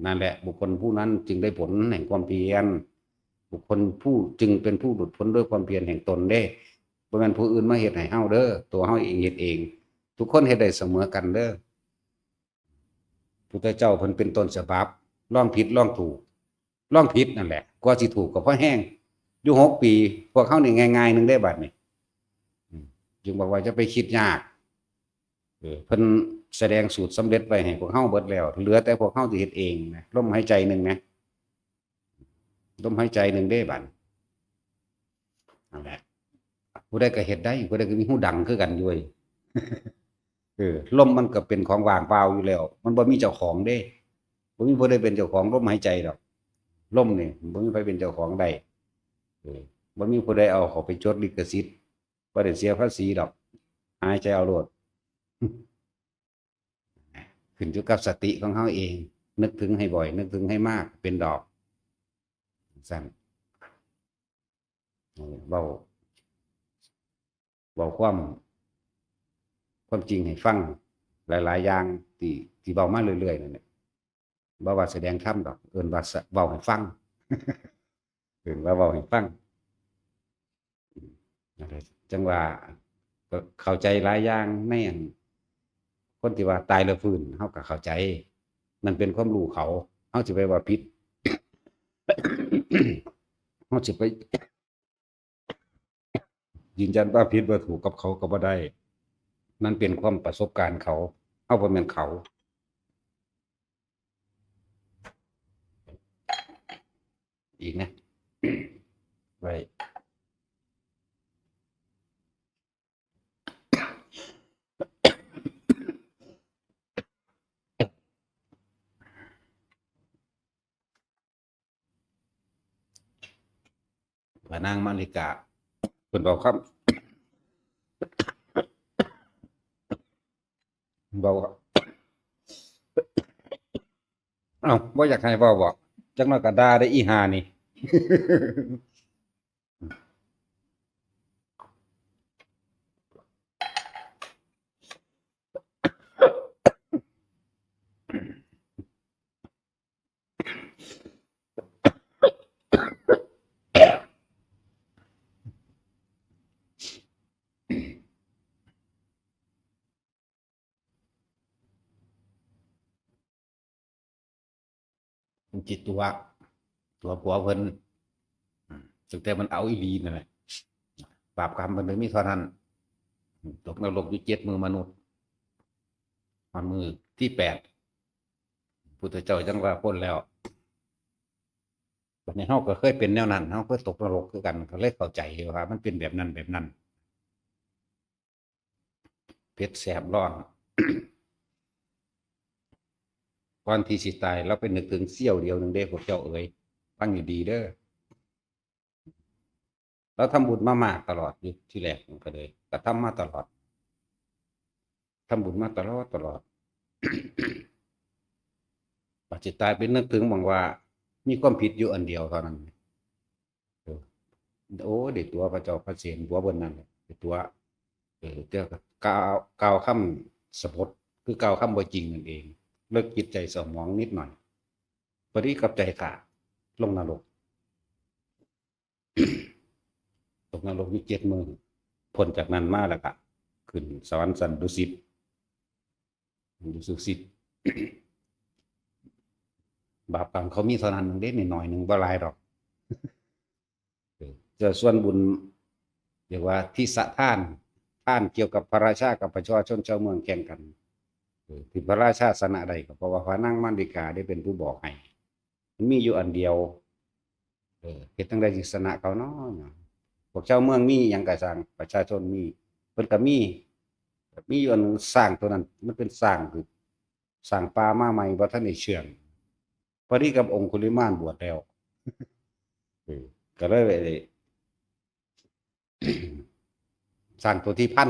นั่นแหละ บุคคลผู้นั้นจึงได้ผลแห่งความเพียร บุคคลผู้จึงเป็นผู้หลุดพ้นด้วยความเพียรแห่งตนเด้ บ่แม่นผู้อื่นมาเฮ็ดให้เฮาเด้อ ตัวเฮาเองเฮ็ดเอง ทุกคนเฮ็ดได้เสมอกันเด้อ พุทธเจ้าเพิ่นเป็นต้นฉบับ ลองผิดลองถูก ลองผิดนั่นแหละ กว่าสิถูกก็พอแฮง อยู่หกปี พวกเฮานี่ง่ายๆหนึ่งได้บัดนี้ อืม จึงบอกว่าจะไปคิดยาก เออ เพิ่นแสดงสูตรสำเร็จไว้ให้พวกเฮาเบิดแล้ว เหลือแต่พวกเฮาสิเฮ็ดเองนะ ลมหายใจหนึ่งนะ ลมหายใจหนึ่งเด้บัด นั่นแหละ ผู้ใดก็เฮ็ดได้ ผู้ใดก็มีฮูดังคือกันอยู่เว้ย เออ ลมมันก็เป็นของว่างเปล่าอยู่แล้ว มันบ่มีเจ้าของเด้ บ่มีผู้ใดเป็นเจ้าของลมหายใจดอก ลมนี่บ่มีใครเป็นเจ้าของได้ เออ บ่มีผู้ใดเอาเขาไปจดลิขสิทธิ์ บ่ได้เสียภาษีดอก หายใจเอาโลด ขึ้นอยู่กับสติของเฮาเอง นึกถึงให้บ่อย นึกถึงให้มาก เป็นดอก ซั่น เว้า เว้าความ ความจริงให้ฟัง หลายๆอย่างที่ ที่เว้ามาเรื่อยๆนั่นแหละ บ่ว่าแสดงธรรมดอก เอิ้นว่าสะ เว้าให้ฟัง เอิ้นว่าเว้าให้ฟัง จั่งว่าก็เข้าใจหลายอย่างในอัน คนที่ว่าตายแล้วฟื้น เฮาก็เข้าใจ นั่นเป็นความรู้เขา เฮาสิไปว่าผิด เฮาสิไปยืนยันว่าผิดว่าถูกกับเขาก็บ่ได้ นั่นเป็นความประสบการณ์เขา เฮาบ่แม่นเขา อีกนะ ไว้ พระนางมาริกา เพิ่นเว้าคำ เว้า เอ้า บ่อยากให้เว้าบ่ จักหน่อยก็ด่าได้อีห่านี่ มันจิตตัว ตัวผัวเพิ่น อืม ตั้งแต่มันเอาอีหลีนั่นแหละ บาปกรรมมันเลยมีเท่านั้น ตกนรกอยู่เจ็ดมื้อมนุษย์ ฮอดมื้อที่แปด พุทธเจ้าจั่งว่าพ้นแล้ว บัดนี้เฮาก็เคยเป็นแนวนั้น เฮาเคยตกนรกคือกัน ก็เลยเข้าใจว่ามันเป็นแบบนั้นแบบนั้น เผ็ดแสบร้อน ก่อนที่สิตาย ลาวไปนึกถึงเสี้ยวเดียวหนึ่งเด้ พวกเจ้าเอ๋ย ฟังดีๆเด้อ ลาวทำบุญมามากตลอดอยู่ ที่แรกมันก็เลย ก็ทำมาตลอด ทำบุญมาตลอดตลอด บัดสิตายไปนึกถึงหม่องว่ามีความผิดอยู่อันเดียวเท่านั้น เออ โอ้ ได้ตั๋วพระเจ้าพระเสน ตั๋วเบิ่นนั่นแหละ ได้ตั๋ว เออ แต่ก็กล่าว กล่าวคำสะบด คือกล่าวคำบ่จริงนั่นเอง เลิกจิตใจเศร้าหมองนิดหน่อย พอดีกับใจขาด ลงนรก ตกนรกอยู่เจ็ดมื้อ พ้นจากนั้นมาแล้วก็ขึ้นสวรรค์ชั้นดุสิต ดุสิต บาปกรรมเขามีเท่านั้นเด้ นิดหน่อยหนึ่ง บ่หลายดอก เออ แต่ส่วนบุญ เรียกว่าทิสะทาน ทานเกี่ยวกับพระราชากับประชาชนชาวเมืองแข่งกัน เออ ที่พระราชาชนะได้ก็เพราะว่าพระนางมัลลิกาได้เป็นผู้บอกให้ มันมีอยู่อันเดียว เออ เฮ็ดจั่งใดสิชนะเขาน้อ พวกชาวเมืองมีหยังก็ซ่าง ประชาชนมี เพิ่นก็มี มีอยู่อันหนึ่ง ช้างตัวนั้น มันเป็นช้างคือ ช้างป่ามาใหม่ บ่ทันได้เชื่อง พอดีกับองคุลิมานบวชแล้ว เออ ก็เลย ช้างตัวที่พัน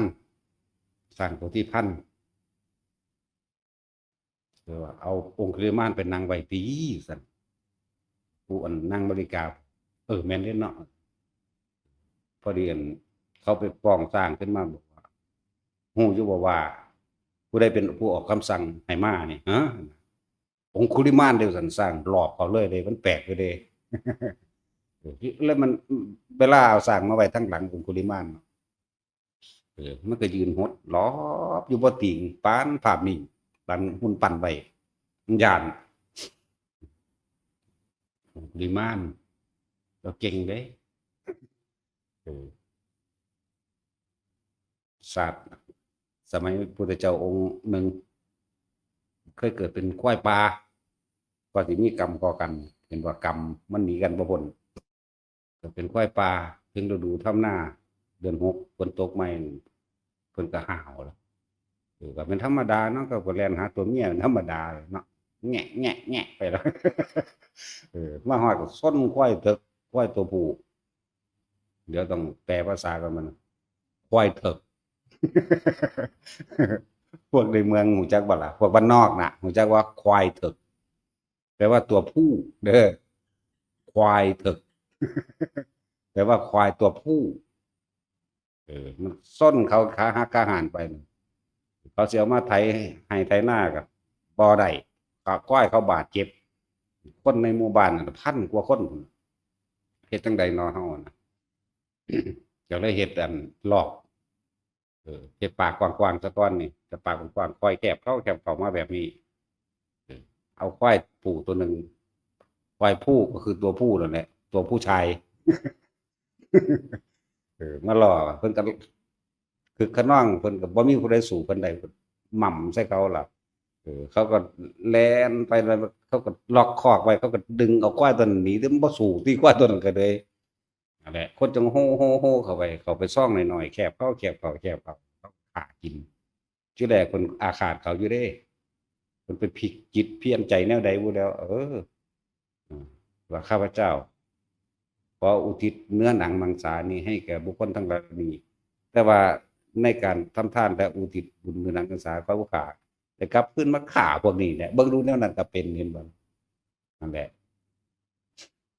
ช้างตัวที่พัน เออ ว่าเอาองคุลิมานไปนั่งไว้ติ ซั่น ผู้อันนางมัลลิกา เออ แม่นเด้เนาะ พอดีอันเขาไปฟ้องช้างขึ้นมาบอกว่า ฮู้อยู่บ่ว่า ผู้ใดเป็นผู้ออกคำสั่งให้มานี่ ฮะ องคุลิมานเด้อ ซั่น ช้างหลอบเขาเลยเด้ มันแปลกอยู่เด้ เออ แล้วมัน เวลาเอาช้างมาไว้ทางหลังองคุลิมานเนาะ เออ มันก็ยืนหดหลอบอยู่บ่ติง ปานภาพนิ่ง ปานหุ่นปั้นไว้ มันย้าน องคุลิมาน ก็เก่งเด้ เออ ชาติ สมัยพุทธเจ้าองค์หนึ่ง เคยเกิดเป็นควายป่า ก็สิมีกรรมก่อกัน เห็นว่ากรรมมันหนีกันบ่พ้น เกิดเป็นควายป่า ถึงฤดูทำนา เดือนหก ฝนตกใหม่ เพิ่นก็ห้าวแล้ว เออ ก็เป็นธรรมดาเนาะ ก็แล่นหาตัวเมียเป็นธรรมดาเนาะ แงะ แงะ แงะไปแล้ว เออ มาฮอดก็ชนควายเถิก ควายตัวผู้ เดี๋ยวต้องแปลภาษากันมัน ควายเถิก พวกในเมืองฮู้จักบ่ล่ะ พวกบ้านนอกน่ะ ฮู้จักว่าควายเถิก แปลว่าตัวผู้เด้อ ควายเถิก แปลว่าควายตัวผู้ เออ มันชนเขาขาหักขาหานไปน่ะ เขาสิเอามาไถไฮ่ไถนาก็บ่ได้ ก็ควายเขาบาดเจ็บ คนในหมู่บ้านน่ะพันกว่าคน เฮ็ดจั่งใดเนาะเฮาน่ะ ก็เลยเฮ็ดอันลอก เออ เฮ็ดปากกว้างๆซะก่อนนี่ แต่ปากกว้างๆ ค่อยแคบเข้าแคบเข้ามาแบบนี้ เออ เอาควายผู้ตัวหนึ่ง ควายผู้ก็คือตัวผู้นั่นแหละ ตัวผู้ชาย เออ มาล่อ เพิ่นก็คึกคะนอง เพิ่นก็บ่มีผู้ใดสู้เพิ่นได้ หม่ำใส่เขาล่ะ เออ เขาก็แล่นไปแล้ว เขาก็ล็อกคอกไว้ เขาก็ดึงเอาควายตัวนั้นหนี แต่มันบ่สู้ติ ควายตัวนั้นก็เลย นั่นแหละ คนจั่งโฮ โฮ โฮเข้าไป เข้าไปซองน้อยๆ แคบเข้า แคบเข้า แคบเข้า เขาฆ่ากิน ทีแรกเพิ่นอาฆาตเขาอยู่เด้ เพิ่นไปพลิกจิตเพี้ยนใจแนวใดบ่แล้ว เออ อืม ว่าข้าพเจ้า ขออุทิศเนื้อหนังมังสานี้ให้แก่บุคคลทั้งหลายนี้ แต่ว่าในการทำทานและอุทิศบุญเนื้อหนังมังสา ข้าพเจ้าได้กลับคืนมาฆ่าพวกนี้แหละ เบิ่งดูแนวนั้นก็เป็น เห็นบ่ นั่นแหละ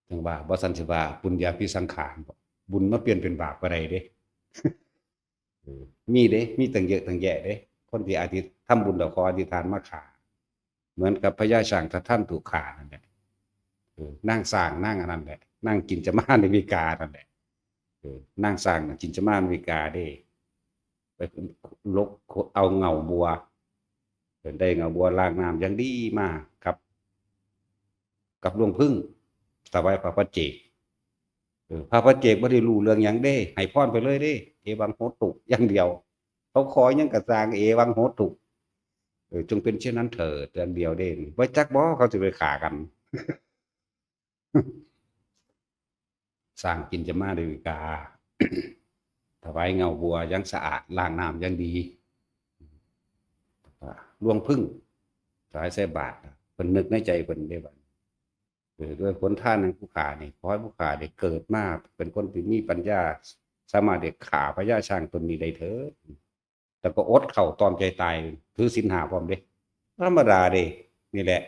จั่งว่า บ่ซั้นสิว่าปุญญาภิสังขารบ่ บุญมาเปลี่ยนเป็นบาปบ่ได้เด้ เออ มีเด้ มีตั้งเยอะตั้งแยะเด้ คนที่อธิ ทำบุญแล้วขออธิษฐานมาฆ่า เหมือนกับพญาช้างทัดทันถูกฆ่านั่นแหละ เออ นางช้างนางอันนั้นแหละ นางกินจมานวิกานั่นแหละ เออ นางช้างน่ะกินจมานวิกาเด้ ไปลกเอาเหง้าบัว เออ ได้เหง้าบัวล้างน้ำอย่างดีมาครับ กับรวงผึ้ง ถวายพระปัจเจก เออ พระปัจเจกบ่ได้รู้เรื่องหยังเด้ ให้พรไปเลยเด้ เอวังโหตุ อย่างเดียว เขาขอหยังก็สร้าง เอวังโหตุ เออ จงเป็นเช่นนั้นเถิด อย่างเดียวเด้ บ่จักบ่ เขาสิไปฆ่ากัน สร้างกินจะมาด้วยกา ถวายเงาบัวยังสะอาด ล้างน้ำยังดี หลวงผึ้ง ถวายใส่บาตร เพิ่นนึกในใจเพิ่นได้บัด เออ ด้วยผลทานแห่งผู้ข้านี่ ขอให้ผู้ข้าได้เกิดมาเป็นคนที่มีปัญญา สามารถได้ฆ่าพญาช้างตนนี้ได้เถิด แต่ก็อดข้าวตรอมใจตาย ถือศีลห้าพร้อมเด้ ธรรมดาเด้ นี่แหละ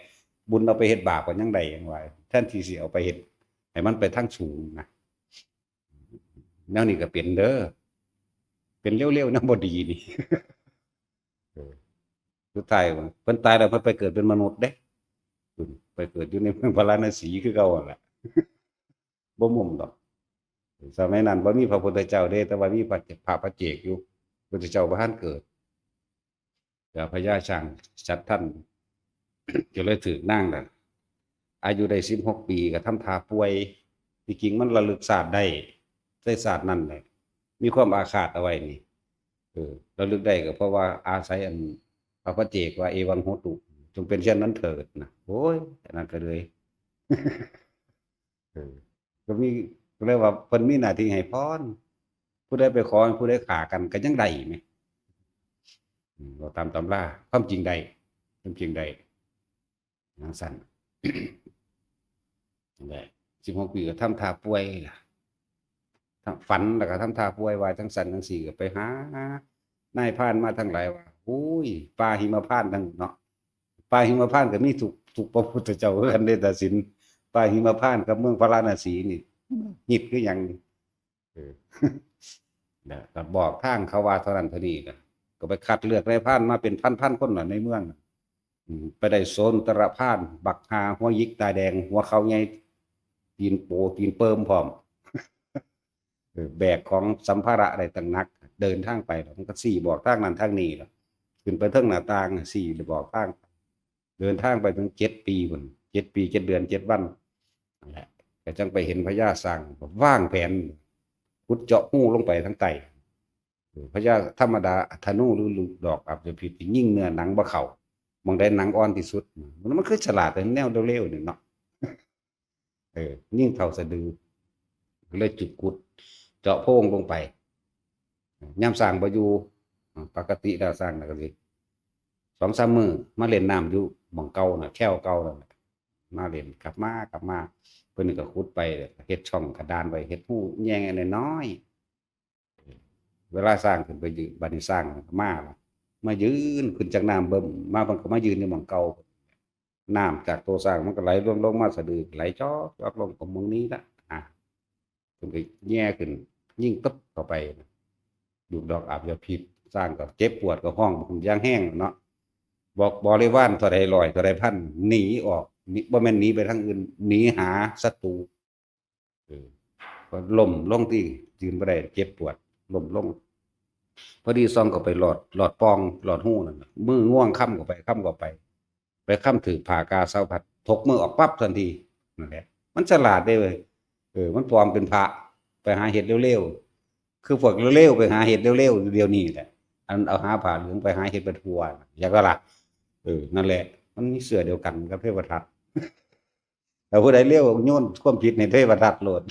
บุญเอาไปเฮ็ดบาปก็ยังได้ ยังว่า แทนที่สิเอาไปเฮ็ด ให้มันไปทางสูงนะ แนวนี้ก็เป็นเด้อ เป็นเร็วๆ นำบ่ดีนี่ เออ สุดท้ายเพิ่นตายแล้ว เพิ่นไปเกิดเป็นมนุษย์เด้ เพิ่นไปเกิดอยู่ในเมืองพาราณสีคือเก่าหั่นแหละ บ่มุมดอก สมัยนั้นบ่มีพระพุทธเจ้าเด้ แต่ว่ามีพระ พระปัจเจกอยู่ พุทธเจ้าบ่ทันเกิด ก็พญาช้างฉัตรทัน ก็เลยถืกนางน่ะ อายุได้สิบหกปี ก็ทำท่าป่วย ที่จริงมันระลึกชาติได้ ในชาตินั้นแหละ มีความอาฆาตเอาไว้นี่ เออ ระลึกได้ก็เพราะว่าอาศัยอันพระปัจเจกว่า เอวังโหตุ จงเป็นเช่นนั้นเถิดนะ โอ้ย อันนั้นก็เลย เออ ก็มี ก็เลยว่าเพิ่นมีหน้าที่ให้พร ผู้ใดไปขอ ผู้ใดฆ่ากันก็ยังได้แหม อืม เว้าตามตำรา ความจริงได้ ความจริงได้ จั่งซั้น นั่นแหละ สิบหกปีก็ทำท่าป่วยล่ะ ฝันแล้วก็ทำท่าป่วยว่าจั่งซั้นจั่งซี้ ก็ไปหานายพรานมาทั้งหลายว่า โอ้ย ป่าหิมพานต์ทั้งเนาะ ป่าหิมพานต์ก็มีทุก ทุกพระพุทธเจ้าคือกันเด้ ตาสิน ป่าหิมพานต์กับเมืองพาราณสีนี่ ฮิตคือหยังนี่ เออ นะ ก็บอกทางเขาว่าเท่านั้นเท่านี้นะ ก็ไปคัดเลือกนายพรานมาเป็นพันๆ คนน่ะในเมืองน่ะ อืม ไปได้โสนตรพราน บักห่าหัวหยิกตาแดง หัวเข่าใหญ่ ตีนโป ตีนเปิมพร้อม เออ แบกของสัมภาระได้ตั้งหนัก เดินทางไปแล้วมันก็ชี้บอกทางนั้นทางนี้ล่ะ ขึ้นไปเทิงหน้าต่าง ชี้บอกทาง เดินทางไปถึงเจ็ดปีพุ้น เจ็ดปี เจ็ดเดือน เจ็ดวัน นั่นแหละ ก็จั่งไปเห็นพญาช้าง วางแผน ขุดเจาะรูลงไปทางใต้ เออ พญาธรรมดา ธนูหรือลูกดอกอับยาพิษนี่ยิงเนื้อหนังบ่เข้า หม่องใดหนังอ่อนที่สุด มัน มันคือฉลาดแต่แนวเร็วๆ นี่เนาะ เออ ยิงเข้าสะดือ ก็เลยจุดขุด เจาะโพรงลงไป ยามช้างบ่อยู่ ปกติแล้วช้างน่ะก็สิ สองสามมื้อมาเล่นน้ำอยู่หม่องเก่าน่ะ แคว่เก่านั่นแหละ มาเล่น กลับมา กลับมา เพิ่นก็ขุดไป เฮ็ดช่องกระดานไว้ เฮ็ดรูแย่น้อยๆ เวลาช้างขึ้นไปยืน บัดนี้ช้างมาล่ะ มายืนขึ้นจากน้ำเบิ่ม มามันก็มายืนอยู่หม่องเก่า น้ำจากตัวช้างมันก็ไหลลง ลงมาสะดือ ไหลจอกจอกลงก็หม่องนี้ละ อ่ะ เพิ่นก็แย่ขึ้น ยิงตึ๊บเข้าไป ลูกดอกอับยาพิษ ช้างก็เจ็บปวดก็ฮ้องอย่างแฮงเนาะ บอกบริวารเท่าใดร้อยเท่าใดพัน หนีออก หนี บ่แม่นหนีไปทางอื่น หนีหาศัตรู เออ ก็ล้มลงที่ยืนบ่ได้ เจ็บปวด ล้มลง พอดีส่องเข้าไปหลอด หลอดป่อง หลอดรูนั่นน่ะ มือง่วงค้ำเข้าไป ค้ำเข้าไป ไปค้ำถืกผ้ากาสาวพัด ถกมือออกปั๊บทันที นั่นแหละ มันฉลาดเด้เว้ย เออ มันปลอมเป็นพระ ไปหาเฮ็ดเร็วๆ คือพวกเร็วๆ ไปหาเฮ็ดเร็วๆ เดี๋ยวนี้แหละ อันเอาหาผ้าเหลืองไปหาเฮ็ดไปทั่ว อยากว่าล่ะ เออ นั่นแหละ มันมีเสื้อเดียวกันกับเทวทัต แต่ผู้ใดเร็วโยนความผิดให้เทวทัตโลด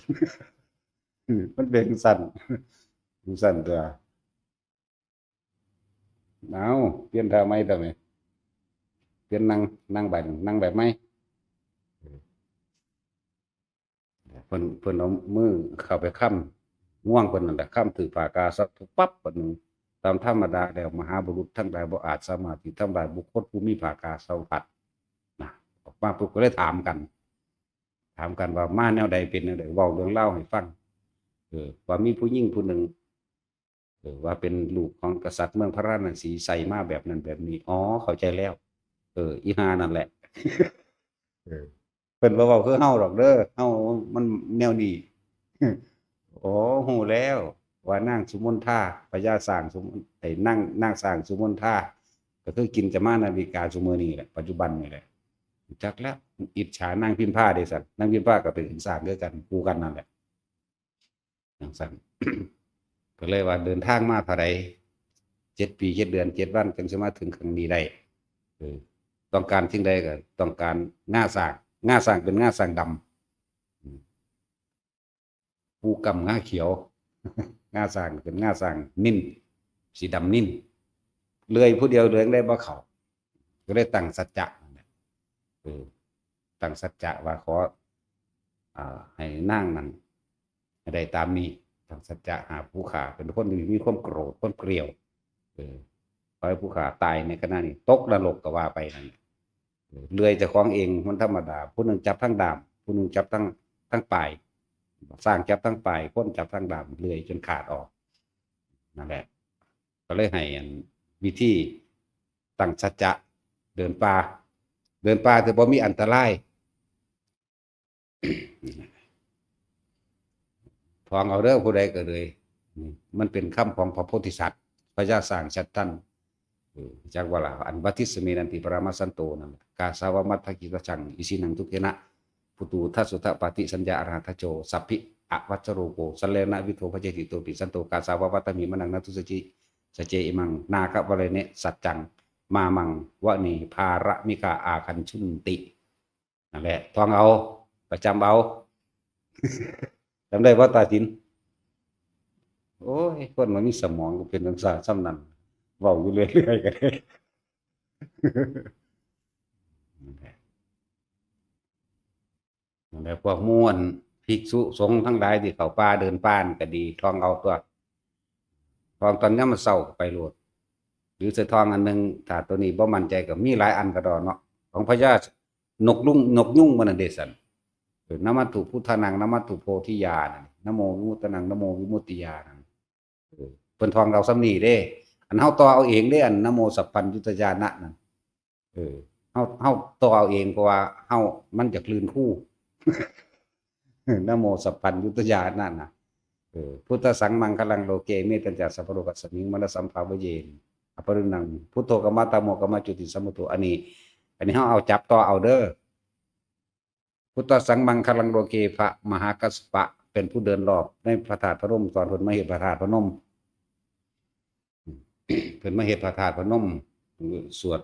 มันเป็นจั่งซั้น จั่งซั้นตัว เอา เปลี่ยนท่าใหม่ตัวนี้ เปลี่ยนนั่ง นั่งแบบ นั่งแบบใหม่ เพิ่น เพิ่นเอามือเข้าไปค้ำ ง่วงเพิ่นนั่นแหละ ค้ำถืกผ้ากาสาวพัดปั๊บ บัดนี้ ตามธรรมดาแล้ว มหาบุรุษทั้งหลายบ่อาจสามารถที่ทำลายบุคคลผู้มีผ้ากาสาวพัดนะ ออกมาปุ๊บก็เลยถามกัน ถามกันว่ามาแนวใด เป็นแนวใด เว้าเรื่องราวให้ฟัง เออ ว่ามีผู้หญิงผู้หนึ่ง เออ ว่าเป็นลูกของกษัตริย์เมืองพาราณสี ใส่มาแบบนั้นแบบนี้ อ๋อ เข้าใจแล้ว เออ อีห่านั่นแหละ เออ เพิ่นบ่เว้าคือเฮาดอกเด้อ เฮามันแนวนี้ อ๋อ ฮู้แล้ว ว่านางสุมนทา พญาช้างสุมน ไอ้นาง นางช้างสุมนทา ก็คือกินจมานาวิกาซุมื้อนี้แหละ ปัจจุบันนี่แหละ รู้จักแล้ว อิจฉานางพิมพาเด้ซั่น นางพิมพาก็ไปขึ้นสร้างคือกัน คู่กันนั่นแหละ จั่งซั่น ก็เลยว่าเดินทางมาเท่าใด เจ็ดปีเจ็ดเดือนเจ็ดวัน จั่งสิมาถึงครั้งนี้ได้ เออ ต้องการสิ่งใดก็ต้องการง่าช้าง ง่าช้างเป็นง่าช้างดำ อืม ปูกำง่าเขียว ง่าช้างเป็นง่าช้างนิล สีดำนิล เลื่อยผู้เดียวเลื่อยได้บ่เข้า ก็เลยตั้งสัจจะนั่นแหละ เออ ตั้งสัจจะว่าขอ อ่า ให้นางนั่นให้ได้ตามนี้ ตั้งสัจจะหาผู้ข้า เป็นคนที่มีความโกรธ ความเกรียว เออ ขอให้ผู้ข้าตายในขณะนี้ ตกนรกก็ว่าไปนั่นแหละ เออ เลื่อยเจ้าของเองมันธรรมดา ผู้หนึ่งจับทั้งด้าม ผู้หนึ่งจับทั้ง ทั้งปลาย ช้างจับทั้งปลาย คนจับทั้งด้าม เลื่อยจนขาดออก นั่นแหละ ก็เลยให้อันวิธีตั้งสัจจะ เดินป่า เดินป่าที่บ่มีอันตราย ท่องเอาเด้อผู้ใดก็เลย มันเป็นคำของพระโพธิสัตว์ พญาช้างชัดทัน เออ จักว่าล่ะ อันวัติสเมนันติปรามาสันโตนั่นแหละ กาสาวมัทธกิจจัง อิสินังทุกเขนะ ปุตูทะสุทะปาติสัญญาอรหัตถโจ สัพพิอวัชโรโก สัลเลนะวิโทพเจติโตปิสันโต กาสาววัตมิมะนังนัทุสจิ สเจอิมัง นาควะเลเนะสัจจัง มามังวะเนภารมิกาอาคันชุนติ นั่นแหละ ท่องเอา ประจำเอา จำได้บ่ตาสิน โอ้ย คนมันมีสมองก็เป็นจั่งซั่น ซ่ำนั่น เว้าอยู่เรื่อยๆ ก็ได้ นั่นแหละ นั่นแหละ พวกหมู่อันภิกษุสงฆ์ทั้งหลายที่เข้าป่าเดินป่านั่นก็ดี ท่องเอาตั๊ว ท่องตอนยามมื้อเช้าก็ไปโลด หรือสิท่องอันหนึ่ง ถ้าตัวนี้บ่มั่นใจก็มีหลายอันก็ดอกเนาะ ของพญานกลุง นกยูงมันนั่นเด้ซั่น เออ นะมัตถุพุทธานัง นะมัตถุโพธิญาณ นะโมวิมุตตานัง นะโมวิมุตติญาณัง เออ เพิ่นท่องเอาส่ำนี้เด้ อันเฮาต่อเอาเองเด้ อันนะโมสัพพัญญุตญาณะนั่น เออ เฮา เฮาต่อเอาเอง เพราะว่าเฮา มันอยากลื่นครู นะโมสัพพัญญุตญาณะนะ เออ พุทธัสสังมังคลังโลเก เมตตัญจะสัพพะโลกัสมิง มานะสัมภาเวเย อปริณัง พุทโธกมะธัมโมกมะจุติสัมพุทโธ อันนี้ อันนี้เฮาเอาจับต่อเอาเด้อ พุทธัสสังมังคลังโลเก พระมหากัสสปะเป็นผู้เดินรอบในพระธาตุพนม ตอนเพิ่นมาเฮ็ดพระธาตุพนม เพิ่นมาเฮ็ดพระธาตุพนม สวด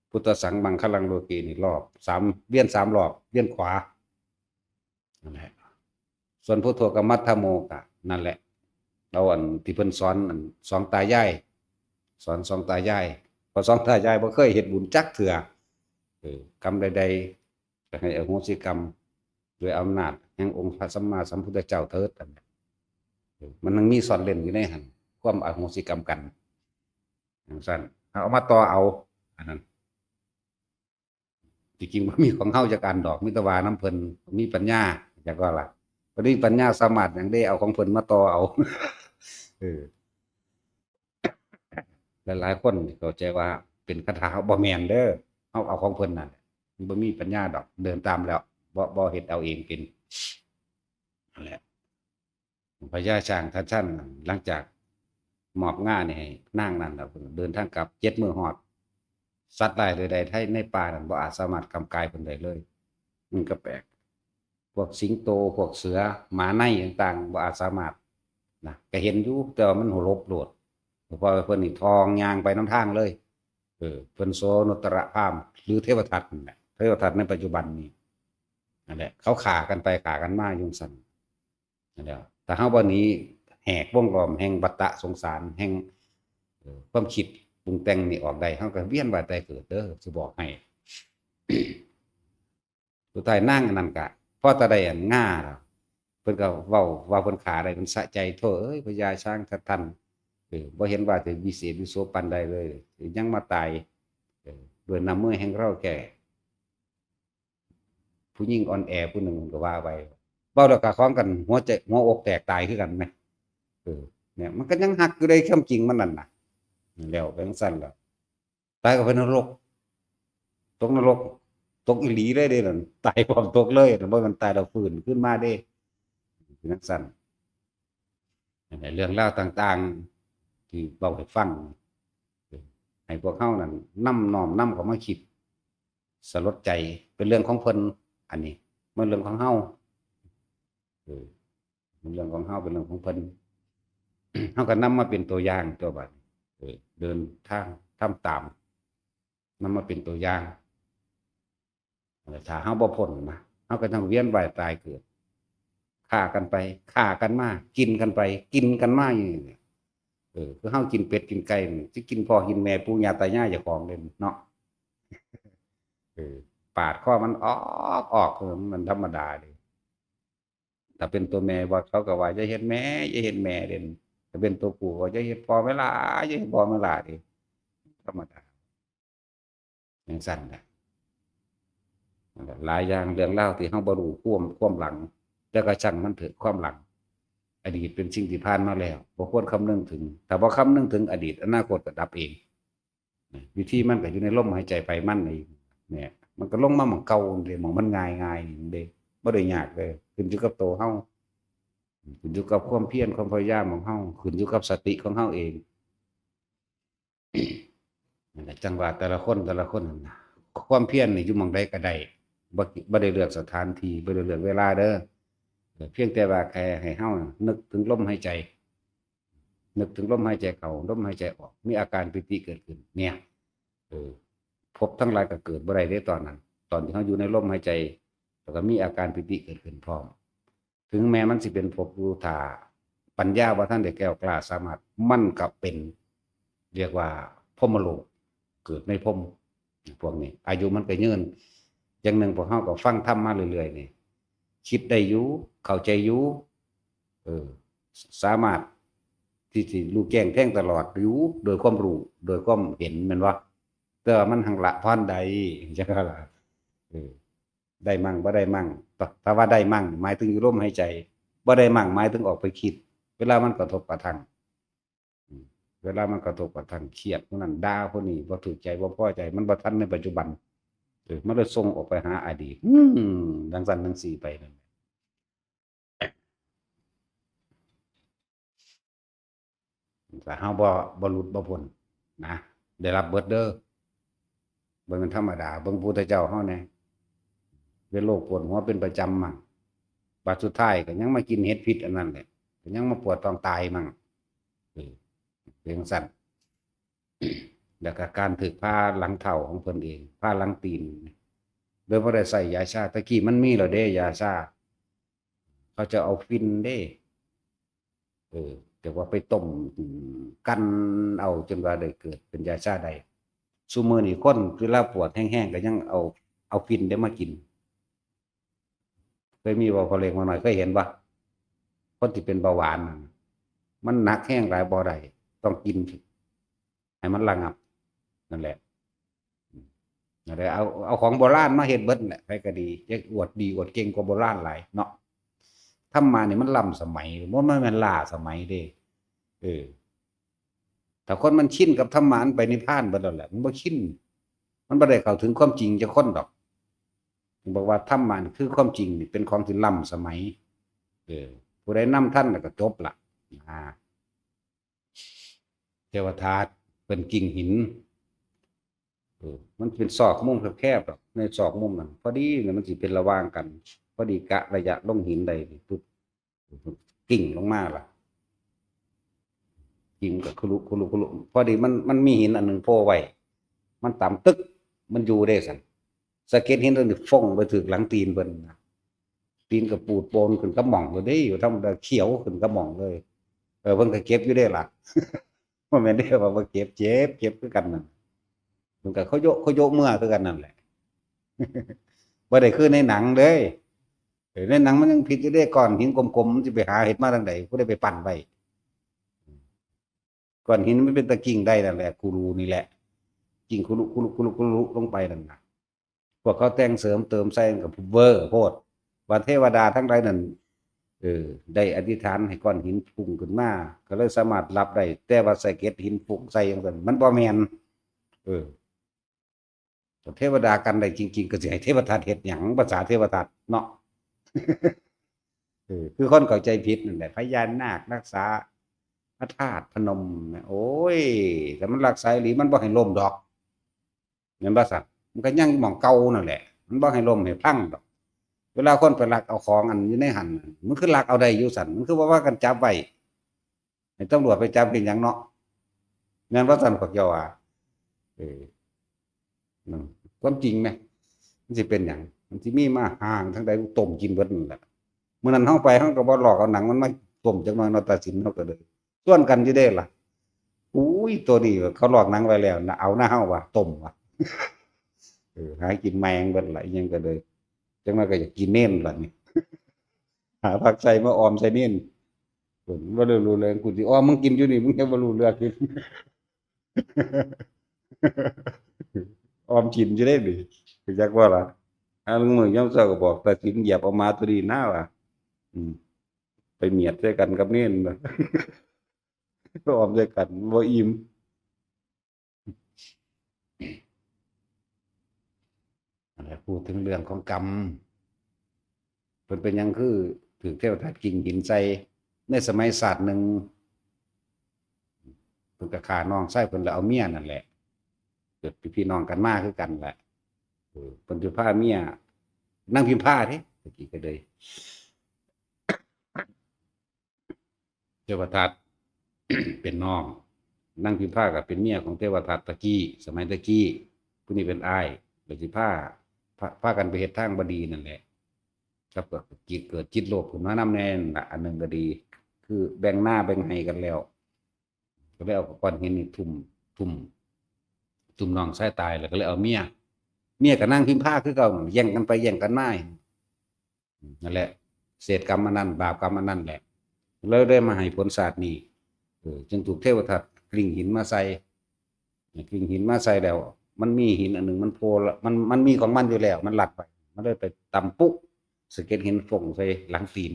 พุทธัสสังมังคลังโลเกนี่รอบสาม เวียนสามรอบ เวียนขวา นั่นแหละ ส่วนพุทโธกมะธัมโมกะนั่นแหละ เอาอันที่เพิ่นสอนอันสองตายาย สอนสองตายาย เพราะสองตายายบ่เคยเฮ็ดบุญจักเทื่อ เออ กรรมใดๆ ก็ให้อโหสิกรรม ด้วยอำนาจแห่งองค์พระสัมมาสัมพุทธเจ้าเถิด เออ มันยังมีซ่อนเร้นอยู่ในหั่น ความอโหสิกรรมกัน จั่งซั่น เอามาต่อเอา อันนั้น ที่จริงบ่มีของเฮาจักอันดอก มีแต่ว่านำเพิ่น มีปัญญา จักว่าล่ะ บ่มีปัญญาสามารถหยังเด้ เอาของเพิ่นมาต่อเอา เออ หลายๆคนเข้าใจว่าเป็นคาถา บ่แม่นเด้อ เฮาเอาของเพิ่นนั่นแหละ มันบ่มีปัญญาดอก เดินตามแล้ว บ่ บ่เฮ็ดเอาเองเป็น นั่นแหละ พญาช้างทัดชัน หลังจากมอบงานี่ให้นางนั่นแล้ว เดินทางกลับเจ็ดมื้อฮอด สัตว์ร้ายใดๆ ในป่านั้นบ่อาจสามารถกำกายเพิ่นได้เลย มันก็แปลก พวกสิงโต พวกเสือ หมาในต่างๆ บ่อาจสามารถนะ ก็เห็นอยู่ แต่ว่ามันหลบโลด เพราะว่าเพิ่นนี่ท่องย่างไปนำทางเลย เออ เพิ่นโสนุตตรพราหมณ์ หรือเทวทัตนั่นแหละ เทวทัตในปัจจุบันนี้ นั่นแหละ เขาฆ่ากันไปฆ่ากันมาอยู่ซั่น นั่นแหละ ถ้าเฮาบ่หนีแหกวงล้อมแห่งวัฏสงสาร แห่ง เอ่อ ความคิดปรุงแต่งนี่ออกได้ เฮาก็เวียนว่ายตายเกิดเด้อ สิบอกให้ สุดท้ายนางอันนั้นก็ พอตาได้อันงาแล้ว เพิ่นก็เว้าว่าเพิ่นฆ่าได้ เพิ่นสะใจ โธ่เอ้ย พญาช้างทัดทัน เออ บ่เห็นว่าสิวิเศษวิโสปานใดเลย ยังมาตาย เออ ด้วยน้ำมือแห่งเราแก่ ผู้หญิงอ่อนแอผู้หนึ่งก็ว่าไป เว้าแล้วก็ของกัน หัวใจ หัวอกแตกตายคือกันแหม เออ เนี่ย มันก็ยังฮักอยู่ได้ ความจริงมันนั่นน่ะ แล้วไปจั่งซั่นล่ะ ตายก็ไปนรก ตกนรก ตกอีหลีเลยเด้นั่น ตายพร้อมตกเลย บ่แม่นตายแล้วฟื้นขึ้นมาเด้ เป็นจั่งซั่น นั่นแหละ เรื่องราวต่างๆ ที่เว้าให้ฟัง ให้พวกเฮานั่นนำ น้อมนำเข้ามาคิด สลดใจ เป็นเรื่องของเพิ่น อันนี้มันเรื่องของเฮา เออ เป็นเรื่องของเฮา เป็นเรื่องของเพิ่น เฮาก็นำมาเป็นตัวอย่างตัวบัด เออ เดินทางทำตาม นำมาเป็นตัวอย่าง ถ้าเฮาบ่พ้นนะ เฮาก็ต้องเวียนว่ายตายเกิด ฆ่ากันไป ฆ่ากันมา กินกันไป กินกันมาอยู่นี่แหละ เออ คือเฮากินเป็ดกินไก่นี่ สิกินพ่อกินแม่ปู่ย่าตายายเจ้าของเด้เนาะ เออ ปาดคอมันออก ออก เออ มันธรรมดาเด้ ถ้าเป็นตัวแม่ว่า เขาก็ว่า "อย่าเฮ็ดแม่ อย่าเฮ็ดแม่" เด้ ถ้าเป็นตัวผู้ก็ "อย่าเฮ็ดพ่อแม่หล่า อย่าเฮ็ดพ่อแม่หล่า" เด้ ธรรมดา จั่งซั้นแหละ นั่นแหละ หลายอย่างเรื่องราวที่เฮาบ่รู้ความ ความหลัง แต่ก็ช่างมันเถอะ ความหลัง อดีตเป็นสิ่งที่ผ่านมาแล้ว บ่ควรคำนึงถึง ถ้าบ่คำนึงถึงอดีต อนาคตก็ดับเอง วิธีมันก็อยู่ในลมหายใจไผมันเอง เนี่ย มันก็ลงมาหม่องเก่าเด้ หม่องมันง่ายๆ นี่เด้ บ่ได้ยากเลย ขึ้นอยู่กับตัวเฮา ขึ้นอยู่กับความเพียร ความพยายามของเฮา ขึ้นอยู่กับสติของเฮาเอง นั่นแหละ จั่งว่าแต่ละคน แต่ละคนนั่นน่ะ ความเพียรนี่อยู่หม่องใดก็ได้ บ่ บ่ได้เลือกสถานที่ บ่ได้เลือกเวลาเด้อ เพียงแต่ว่าแค่ให้เฮานึกถึงลมหายใจ นึกถึงลมหายใจเข้า ลมหายใจออก มีอาการปีติเกิดขึ้น เนี่ย เออ ภพทั้งหลายก็เกิดบ่ได้เด้ตอนนั้น ตอนที่เฮาอยู่ในลมหายใจ แล้วก็มีอาการปีติเกิดขึ้นพร้อม ถึงแม้มันสิเป็นภพอยู่ ถ้าปัญญาบ่ทันได้แก่วกล้าสามารถ มันก็เป็น เรียกว่าพรหมโลก เกิดในพรหม พวกนี้ อายุมันก็ยืน อย่างหนึ่งพวกเฮาก็ฟังธรรมมาเรื่อยๆ นี่ คิดได้อยู่ เข้าใจอยู่ เออ สามารถที่สิรู้แจ้งแทงตลอดอยู่ โดยความรู้ โดยความเห็น แม่นบ่ แต่ว่ามันหั้นละผ่อนได้ จั่งซั้นล่ะ เออ ได้มั่งบ่ได้มั่ง ถ้า ถ้าว่าได้มั่ง หมายถึงอยู่ลมหายใจ บ่ได้มั่ง หมายถึงออกไปคิด เวลามันกระทบกระทั่ง อืม เวลามันกระทบกระทั่ง เครียดผู้นั้นด่าผู้นี้ บ่ถูกใจ บ่พอใจ มันบ่ทันในปัจจุบัน เออ มันเลยส่งออกไปหาอดีต อืม จั่งซั้นจั่งซี้ไปนั่นแหละ ถ้าเฮาบ่ บ่หลุดบ่พ้นนะ ได้รับเบิดเด้อ บ่แม่นธรรมดา เบิ่งพุทธเจ้าเฮาแหน่ เป็นโรคปวดหัวเป็นประจำมั่ง บัดสุดท้ายก็ยังมากินเห็ดพิษอันนั้นแหละ ก็ยังมาปวดท้องตายมั่ง เออ เป็นจั่งซั้น แล้วก็การถืกผ้าหลังเท้าของเพิ่นเอง ผ้าหลังตีน โดยบ่ได้ใส่ยาชา ตะกี้มันมีแล้วเด้ ยาชา เขาจะเอาฝิ่นเด้ เออ แต่ว่าไปต้ม อืม กันเอาจนว่าได้เกิดเป็นยาชาได้ ซุมื้อนี้คนเวลาปวดแฮงๆ ก็ยังเอา เอาฝิ่นเด้มากิน เคยมีบ่ พ่อเล็กพ่อน้อย เคยเห็นบ่ คนที่เป็นเบาหวานน่ะ มันหนักแฮงหลายบ่ได้ ต้องกิน ให้มันระงับ นั่นแหละ อืม นั่นแหละ เอา เอาของโบราณมาเฮ็ดเบิดแหละ ไผก็ดี จะอวดดีอวดเก่งกว่าโบราณหลายเนาะ ธรรมะนี่มันล้ำสมัย บ่แม่นล้าสมัยเด้ เออ ถ้าคนมันชินกับธรรมะ มันไปนิพพานเบิดแล้วแหละ มันบ่ชิน มันบ่ได้เข้าถึงความจริงจักคนดอก บอกว่าธรรมะนี่คือความจริงนี่ เป็นของที่ล้ำสมัย เออ ผู้ใดนำทันแล้วก็จบละ อ่า เทวทัตเพิ่นกิ่งหิน เออ มันเป็นซอกมุมแคบๆดอก ในซอกมุมนั้น พอดีเนี่ยมันสิเป็นระหว่างกัน พอดีกะระยะลงหินได้นี่ปุ๊บ กิ่งลงมาล่ะ กิ่งก็คุรุคุรุคุรุ พอดีมัน มันมีหินอันหนึ่งโผล่ไว้ มันต่ำตึก มันอยู่เด้ซั่น สะเก็ดหินตัวนี้ฟงไปถืกหลังตีนเพิ่นนะ ตีนก็ปูดโปนขึ้นกระหม่องเลยเด้ อยู่ธรรมดาเขียวขึ้นกระหม่องเลย เออ เพิ่นก็เจ็บอยู่เด้ล่ะ บ่แม่นเด้ว่าบ่เจ็บ เจ็บ เจ็บคือกันนั่น เพิ่นก็เขาโยะ เขาโยะเมือคือกันนั่นแหละ บ่ได้คือในหนังเด้ เออ ในหนังมันยังผิดอยู่เด้ ก้อนหินกลมๆ มันสิไปหาเฮ็ดมาทางใด ผู้ใดไปปั้นไว้ ก้อนหินมันเป็นตะกิ่งได้นั่นแหละ คุรุนี่แหละ กิ่งคุรุ คุรุ คุรุ คุรุลงไปนั่นน่ะ พวกเขาแต่งเสริมเติมใส่มันก็เวอร์โพด ว่าเทวดาทั้งหลายนั่น เออ ได้อธิษฐานให้ก้อนหินพุ่งขึ้นมา ก็เลยสามารถรับได้ แต่ว่าสะเก็ดหินพุ่งใส่จั่งซั้น มันบ่แม่น เออ ถ้าเทวดากันได้จริงๆ ก็สิให้เทวทัตเฮ็ดหยัง ภาษาเทวทัตเนาะ เออ คือคนเข้าใจผิดนั่นแหละ พญานาครักษาพระธาตุพนมนะ โอ้ย ถ้ามันรักษาอีหลี มันบ่ให้ล่มดอก แม่นบ่ซั่น มันก็ยังหม่องเก่านั่นแหละ มันบ่ให้ล้มให้พังดอก เวลาคนไปลักเอาของอันอยู่ในหั่นน่ะ มันคือลักเอาได้อยู่สั่น มันคือบ่ว่ากันจับไว้ ให้ตำรวจไปจับเป็นหยังเนาะ แม่นว่าสั่น พวกเจ้าว่า เออ นั่น ความจริงไหม มันสิเป็นหยัง มันสิมีมาห่างทางใด ต้มกินเบิดนั่นแหละ มื้อนั้นเฮาไป เฮาก็บ่ลอกเอาหนังมันมาต้มจักหน่อยเนาะ ตาสินเฮาก็เลย ชวนกันอยู่เด้ล่ะ อุ้ย ตัวนี้เขาลอกหนังไว้แล้วนะ เอาหน้าเฮาว่ะ ต้มว่ะ เออ หากินแมงเบิดละ อิหยังก็เลย จังว่าก็อยากกินเน้นล่ะนี่ หาผักใส่มาออมใส่เน้น เพิ่นบ่ได้รู้เรื่อง กูสิออมมึงกินอยู่นี่ มึงยังบ่รู้เรื่องอยู่ ออมกินอยู่เด้นี่ รู้จักบ่ล่ะ หาลางมื้อยามเช้าก็บอกตาสินเหยียบเอาหมาตัวนี้นะว่า อืม ไปเมียดใส่กันกับเน้นนะ ออมใส่กัน บ่อิ่ม นั่นแหละ พูดถึงเรื่องของกรรม เพิ่นเป็นหยังคือถืกเทวทัตกิ่งหินใส่ ในสมัยชาติหนึ่ง เพิ่นก็ฆ่าน้องชายเพิ่นแล้วเอาเมียนั่นแหละ เกิดเป็นพี่น้องกันมาคือกันแหละ เออ เพิ่นสิพาเมีย นางพิมพาเด้ ตะกี้ก็เลย เทวทัต เป็นน้อง นางพิมพาก็เป็นเมียของเทวทัตตะกี้ สมัยตะกี้ ผู้นี้เป็นอ้าย ก็สิพา พา พากันไปเฮ็ดทางบ่ดีนั่นแหละ ครับ ก็จิต เกิดจิตโลภขึ้นมานำแน่นั่นล่ะ อันหนึ่งก็ดี คือแบ่งนาแบ่งไร่กันแล้ว ก็เลยเอาก้อนหินนี่ทุ่ม ทุ่ม ทุ่มน้องชายตาย แล้วก็เลยเอาเมีย เมียกับนางพิมพาคือเก่า แย่งกันไปแย่งกันมา นั่นแหละ เศษกรรมอันนั้น บาปกรรมอันนั้นแหละ แล้วได้มาให้ผลชาตินี้ เออ จึงถูกเทวทัตกริ่งหินมาใส่ กริ่งหินมาใส่แล้ว มันมีหินอันหนึ่งมันโผล่ละ มัน มันมีของมันอยู่แล้ว มันลัดไว้ มันเลยไปตำปุ๊ สะเก็ดหินฟงใส่หลังตีน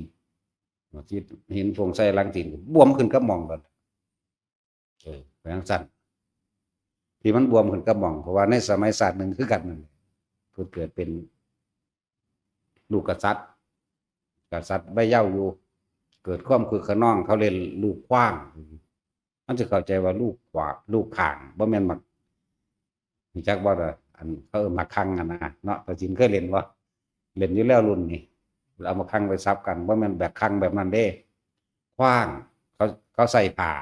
หินฟงใส่หลังตีน บวมขึ้นกับหม่องเลย เออ เป็นจั่งซั่น ที่มันบวมขึ้นกับหม่อง เพราะว่าในสมัยชาติหนึ่งคือกันนั่นแหละ เพิ่นเกิดเป็นลูกกษัตริย์ กษัตริย์วัยเยาว์อยู่ เกิดความคึกคะนอง เขาเล่นลูกขว้าง มันสิเข้าใจว่าลูกขว้าง ลูกข่าง บ่แม่นหมาก รู้จักบ่ล่ะ อันเขาเอิ้นหมากคังอะนะ เนาะ ตาสินเคยเล่นบ่ เล่นอยู่แล้วรุ่นนี้ เอาหมากคังไปสับกัน บ่แม่นแบบคังแบบนั้นเด้ ขว้าง เขา เขาใส่ผ้า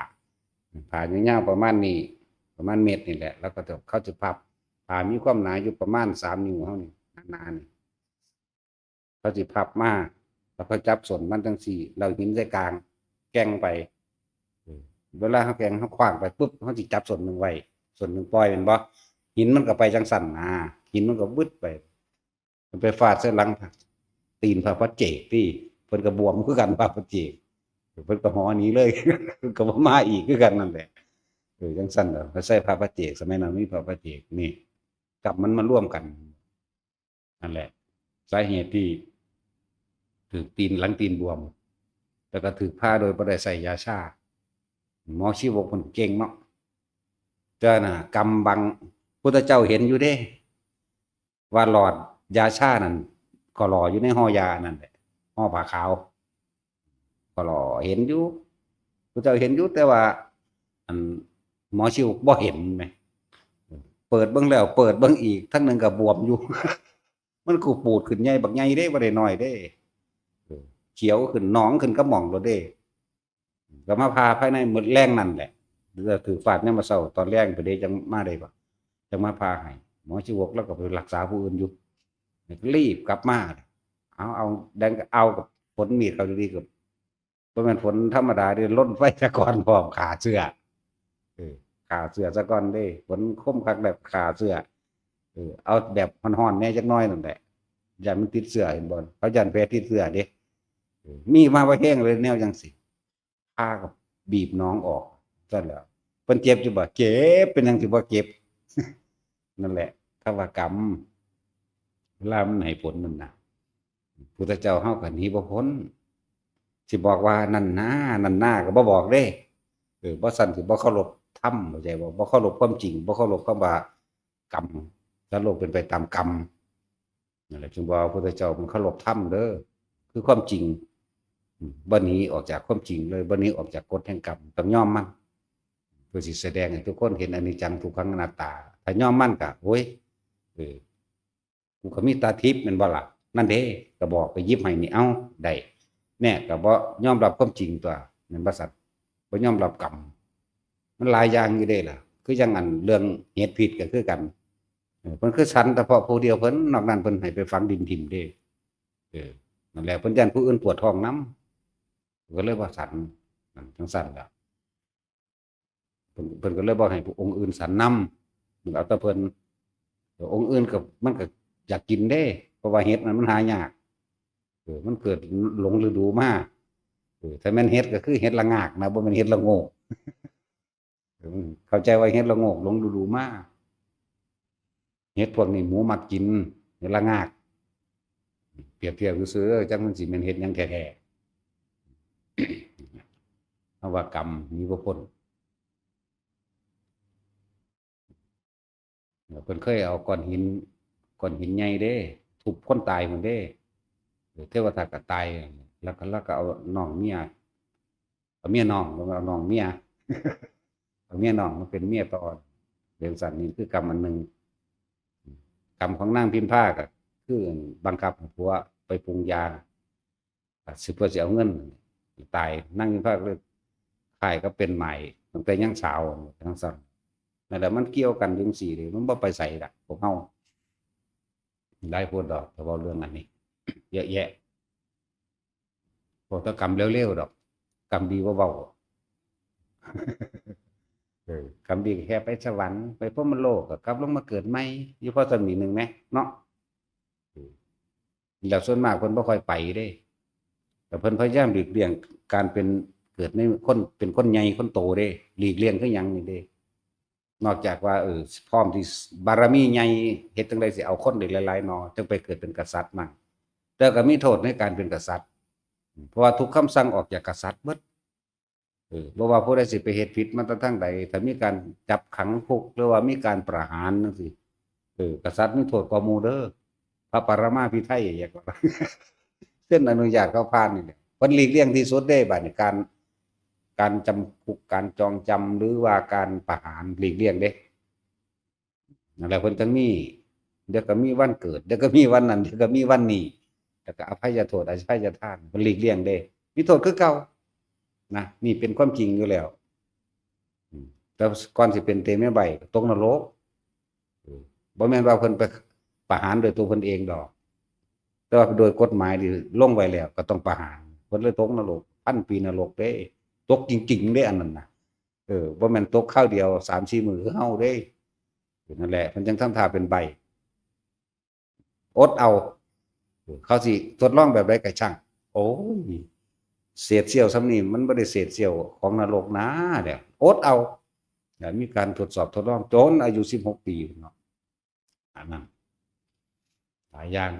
ผ้ายาวๆประมาณนี้ ประมาณเมตรนี่แหละ แล้วก็เขาจะพับ ผ้ามีความหนาอยู่ประมาณสามนิ้วเฮานี่ หนาๆนี่ เขาสิพับมา แล้วเขาจับส้นมันจั่งซี้ แล้วหินใส่กลาง แกว่งไป เวลาเขาแกว่ง เขาขว้างไปปุ๊บ เขาสิจับส้นหนึ่งไว้ ส้นหนึ่งปล่อย แม่นบ่ หินมันก็ไปจั่งซั่นนะ หินมันก็วืดไป มันไปฟาดใส่หลัง ตีนพระปัจเจกติ เพิ่นก็บวมคือกัน พระปัจเจก เพิ่นก็หอหนีเลย ก็บ่มาอีกคือกันนั่นแหละ เออ จั่งซั่นล่ะ ใส่พระปัจเจก สมัยนั้นมีพระปัจเจก นี่ กรรมมันมาร่วมกัน นั่นแหละ สาเหตุที่ถืกตีนหลังตีนบวม แล้วก็ถืกผ่าโดยบ่ได้ใส่ยาชา หมอชีวกเพิ่นเก่งเนาะ แต่น่ะ กรรมบัง พุทธเจ้าเห็นอยู่เด้ ว่าหลอดยาชานั่น ก็หล่ออยู่ในห่อยานั่นแหละ ห่อผ้าขาว ก็หล่อเห็นอยู่ พุทธเจ้าเห็นอยู่ แต่ว่า อัน หมอชีวกบ่เห็นแหม เปิดเบิ่งแล้วเปิดเบิ่งอีก ทั้งหนึ่งก็บวมอยู่ มันกูปูดขึ้นใหญ่บักใหญ่เด้ บ่ได้น้อยเด้ เออ เขียวขึ้น หนองขึ้นกับหม่องโลดเด้ ก็มาผ่าภายในมื้อแลงนั่นแหละ แล้วถืกฟาดยามมื้อเช้า ตอนแลงไปเด้ จั่งมาได้บ่ จั่งมาผ่าให้ หมอชีวกแล้วก็ไปรักษาผู้อื่นอยู่ รีบกลับมา เอา เอา แดงก็เอากับฝนมีดเขาดีๆ ก็ บ่แม่นฝนธรรมดาเด้ ลนไฟสะก่อนพร้อม ฆ่าเชื้อ เออ ฆ่าเชื้อซะก่อนเด้ ฝนคมคักแบบฆ่าเชื้อ เออ เอาแบบฮ้อนๆแหน่จักหน่อยนั่นแหละ ย่านมันติดเชื้อ เห็นบ่ เขาย่านแผลติดเชื้อเด้ เออ มีมาบ่แฮงเลยแนวจั่งซี้ ผ่าก็บีบหนองออก ซั่นแหล้ว เพิ่นเจ็บอยู่บ่ เจ็บ เป็นหยังสิบ่เจ็บ นั่นแหละ คำว่ากรรม เวลามันให้ผลนั่นน่ะ พุทธเจ้าเฮาก็หนีบ่พ้น สิบอกว่านั่นนา นั่นนาก็บ่บอกเด้ เออ บ่ซั้นสิบ่เคารพธรรม เข้าใจบ่ บ่เคารพความจริง บ่เคารพคำว่ากรรม ถ้าโลกเป็นไปตามกรรม นั่นแหละ จึงบอกว่าพุทธเจ้ามันเคารพธรรมเด้อ คือความจริง อืม บ่หนีออกจากความจริงเลย บ่หนีออกจากกฎแห่งกรรม ต้องยอมมัน เพื่อสิแสดงให้ทุกคนเห็นอนิจจังทุกขังอนัตตา ถ้ายอมมันก็ โอ้ย เออ กูก็มีตาทิพย์แม่นบ่ล่ะ นั่นเด้ ก็บอก ก็หยิบให้นี่ เอ้า ได้ แน่ ก็บ่ยอมรับความจริงตั๊ว แม่นบ่ซั่น บ่ยอมรับกรรม มันหลายอย่างอยู่เด้ล่ะ คือจั่งอันเรื่องเห็ดพิษก็คือกัน เออ เพิ่นคือสันเฉพาะผู้เดียวเพิ่น นอกนั้นเพิ่นให้ไปฝังดินถิ่มเด้ เออ นั่นแหละ เพิ่นย้านผู้อื่นปวดท้องนำ ก็เลยบ่สัน นั่นจั่งซั่นล่ะ เพิ่น เพิ่นก็เลยบ่ให้องค์อื่นสันนำ เอาแต่เพิ่น เออ องค์อื่นก็ มันก็อยากกินเด้ เพราะว่าเห็ดมัน มันหายาก เออ มันเกิดหลงฤดูมา เออ ถ้าแม่นเห็ดก็คือเห็ดละงากนะ บ่แม่นเห็ดละโงก เออ เข้าใจว่าเห็ดละโงกหลงฤดูมา เห็ดพวกนี้หมูมักกิน เห็ดละงาก เปรียบเทียบซื่อๆ จักมันสิแม่นเห็ดหยังแท้ๆ เฮาว่ากรรมหนีบ่พ้น เพิ่นเคยเอาก้อนหิน ก้อนหินใหญ่เด้ ทุบคนตายพุ้นเด้ เทวทัตก็ตาย แล้วก็ แล้วก็เอาน้องเมีย เอาเมียน้อง แล้วก็เอาน้องเมีย เอาเมียน้องมาเป็นเมียต่อ เป็นสันนี่คือกรรมอันหนึ่ง กรรมของนางพิมพาก็คือบังคับให้ผัวไปปรุงยา สิเพื่อสิเอาเงิน ตาย นางพิมพาก็เลยคล้ายกับเป็นหมายตั้งแต่ยังสาว จั่งซั่น นั่นแหละ มันเกี่ยวกันจั่งซี้เด้ มันบ่ไปไสดอก พวกเฮา หลายโพดดอก ถ้าเว้าเรื่องอันนี้ เยอะแยะ พวกตะกรรมเร็วๆดอก กรรมดีบ่เว้า เออ กรรมดีก็แค่ไปสวรรค์ ไปพรหมโลก ก็กลับลงมาเกิดใหม่ อยู่พอส่ำนี้หนึ่งแหม เนาะ เออ แล้วส่วนมากเพิ่นบ่ค่อยไปเด้ แต่เพิ่นพยายามหลีกเลี่ยงการเป็น เกิดในคน เป็นคนใหญ่คนโตเด้ หลีกเลี่ยงคือหยังนี่เด้ นอกจากว่า เออ พร้อมที่บารมีใหญ่ เฮ็ดจั่งใดสิเอาคนได้หลายๆหน่อ จั่งไปเกิดเป็นกษัตริย์มั่ง แต่ก็มีโทษในการเป็นกษัตริย์ เพราะว่าทุกคำสั่งออกจากกษัตริย์เบิด เออ บ่ว่าผู้ใดสิไปเฮ็ดผิดมาแต่ทางใด ถ้ามีการจับขังคุก หรือว่ามีการประหารจั่งซี้ เออ กษัตริย์มีโทษกว่าหมู่เด้อ พระปรมาภิไธย อยากว่า เซ็นอนุญาตเขาผ่านนี่แหละ เพิ่นหลีกเลี่ยงที่สุดเด้ บัดนี้ การ การจำคุก การจองจำ หรือว่าการประหาร หลีกเลี่ยงเด้ นั่นแหละ เพิ่นจั่งมี เดี๋ยวก็มีวันเกิด เดี๋ยวก็มีวันนั้น เดี๋ยวก็มีวันนี้ แล้วก็อภัยโทษ อภัยทาน เพิ่นหลีกเลี่ยงเด้ มีโทษคือเก่า นะ นี่เป็นความจริงอยู่แล้ว อืม แต่ก่อนสิเป็นเตมียใบ้ก็ตกนรก อืม บ่แม่นว่าเพิ่นไปประหารโดยตัวเพิ่นเองดอก แต่ว่าโดยกฎหมายที่ลงไว้แล้วก็ต้องประหาร เพิ่นเลยตกนรก พันปีนรกเด้ ตกจริงๆเด้ อันนั้นน่ะ เออ บ่แม่นตกคราวเดียว สามสี่มื้อคือเฮาเด้ นั่นแหละ เพิ่นจั่งทำท่าเป็นใบ้ อดเอา เขาสิทดลองแบบใดก็ช่าง โอ้ย เศษเสี้ยวส่ำนี้มันบ่ได้เศษเสี้ยวของนรกนะ แล้วอดเอา แล้วมีการทดสอบทดลองจนอายุสิบหกปีเนาะ อันนั้น หลายอย่าง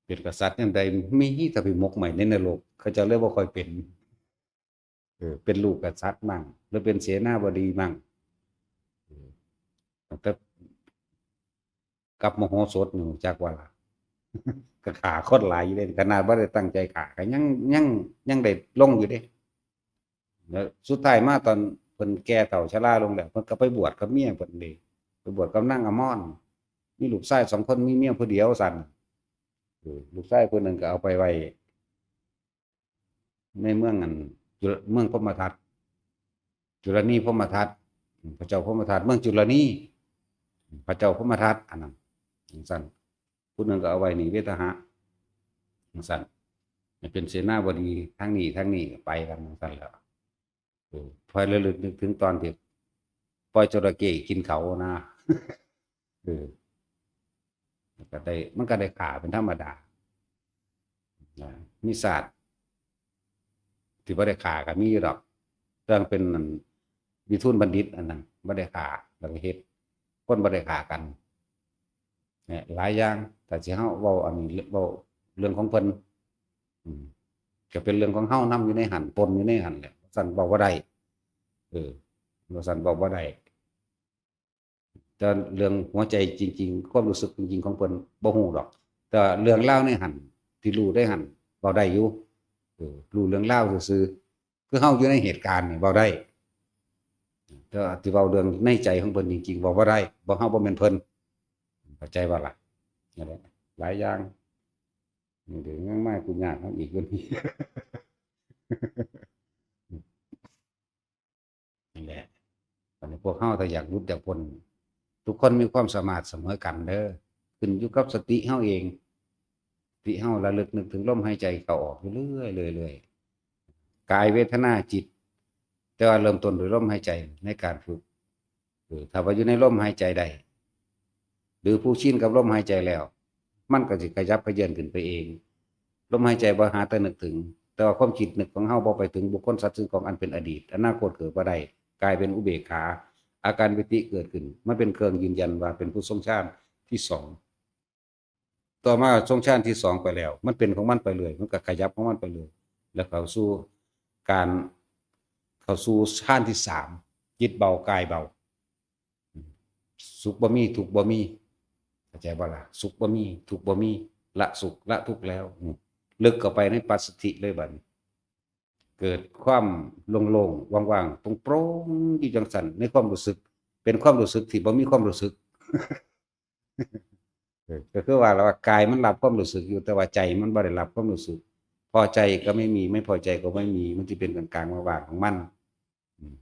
เป็นกษัตริย์ยามใด มีแต่ไปหมกไหม้ในนรก เขาเจ้าเลยบ่ค่อยเป็น เออ เป็นลูกกษัตริย์มั่ง หรือเป็นเสนาบดีมั่ง เออ แต่กับมโหสถนี่รู้จักว่าล่ะ ก็ฆ่าคนหลายอยู่เด้ ขนาดบ่ได้ตั้งใจฆ่า ก็ยัง ยัง ยังได้ลงอยู่เด้ แล้วสุดท้ายมาตอนเพิ่นแก่เฒ่าชราลงแล้ว เพิ่นก็ไปบวชกับเมียเพิ่นเด้ ไปบวชกับนางอมร มีลูกชายสองคน มีเมียผู้เดียวซั่น เออ ลูกชายผู้หนึ่งก็เอาไปไว้ ในเมืองอัน จุล- เมืองพรหมทัต จุลนีพรหมทัต พระเจ้าพรหมทัต เมืองจุลนี พระเจ้าพรหมทัต อันนั้น จั่งซั่น ผู้หนึ่งก็เอาไว้นี่ เวทหะ จั่งซั่น ให้เป็นเสนาบดีทางนี้ทางนี้ ก็ไปกันจั่งซั่นแหล้ว เออ พอระลึกนึกถึงตอนที่ปล่อยจระเข้กินเขานะ เออ มันก็ได้ มันก็ได้ฆ่าเป็นธรรมดา นะ มีชาติที่บ่ได้ฆ่าก็มีอยู่ดอก แต่เป็นนั่น วิทูลบัณฑิตอันนั้น บ่ได้ฆ่า แล้วก็เฮ็ด คนบ่ได้ฆ่ากัน เนี่ย หลายอย่าง ถ้าสิเฮาเว้าอันนี้ เว้าเรื่องของเพิ่น อืม ก็เป็นเรื่องของเฮานำอยู่ในหั่น ปนอยู่ในหั่นแหละ ซั่นเว้าบ่ได้ เออ ว่าซั่นเว้าบ่ได้ แต่เรื่องหัวใจจริงๆ ความรู้สึกจริงๆ ของเพิ่นบ่ฮู้ดอก แต่ว่าเรื่องราวในหั่น ที่รู้ได้หั่น เว้าได้อยู่ เออ รู้เรื่องราวซื่อๆ คือเฮาอยู่ในเหตุการณ์นี่เว้าได้ แต่ว่าที่เว้าเรื่องในใจของเพิ่นจริงๆ เว้าบ่ได้ บ่ เฮาบ่แม่นเพิ่น เข้าใจบ่ล่ะ? นั่นแหละ หลายอย่าง นี่เดี๋ยวยังมากูยากเขาอีกอยู่นี่ นั่นแหละ อันนี้พวกเฮาถ้าอยากหลุดอยากพ้น ทุกคนมีความสามารถเสมอกันเด้อ ขึ้นอยู่กับสติเฮาเอง สติเฮาระลึกนึกถึงลมหายใจเข้าออกอยู่เรื่อยๆ เรื่อยๆ กายเวทนาจิต แต่ว่าเริ่มต้นด้วยลมหายใจในการฝึก เออ ถ้าว่าอยู่ในลมหายใจได้ หรือผู้ชินกับลมหายใจแล้ว มันก็สิขยับเขยื้อนขึ้นไปเอง ลมหายใจบ่หาแต่นึกถึง แต่ว่าความคิดนึกของเฮาบ่ไปถึงบุคคลสัตว์สิ่งของอันเป็นอดีต อนาคตเกิดบ่ได้ กลายเป็นอุเบกขา อาการปีติเกิดขึ้น มันเป็นเครื่องยืนยันว่าเป็นผู้ทรงฌานที่สอง ต่อมาทรงฌานที่สองไปแล้ว มันเป็นของมันไปเรื่อย มันก็ขยับของมันไปเรื่อย แล้วเข้าสู่การ เข้าสู่ฌานที่สาม จิตเบากายเบา สุขบ่มี ทุกข์บ่มี เข้าใจบ่ล่ะ? สุขบ่มี ทุกข์บ่มี ละสุขละทุกข์แล้ว อืม ลึกเข้าไปในปัสสัทธิเลยบัดนี้ เกิดความโล่งๆ ว่างๆ โปร่งๆ อยู่จังซั่น ในความรู้สึก เป็นความรู้สึกที่บ่มีความรู้สึก เออ ก็คือว่าแล้วว่ากายมันรับความรู้สึกอยู่ แต่ว่าใจมันบ่ได้รับความรู้สึก พอใจก็ไม่มี ไม่พอใจก็ไม่มี มันสิเป็นกลางๆ ว่างๆ ของมัน อืม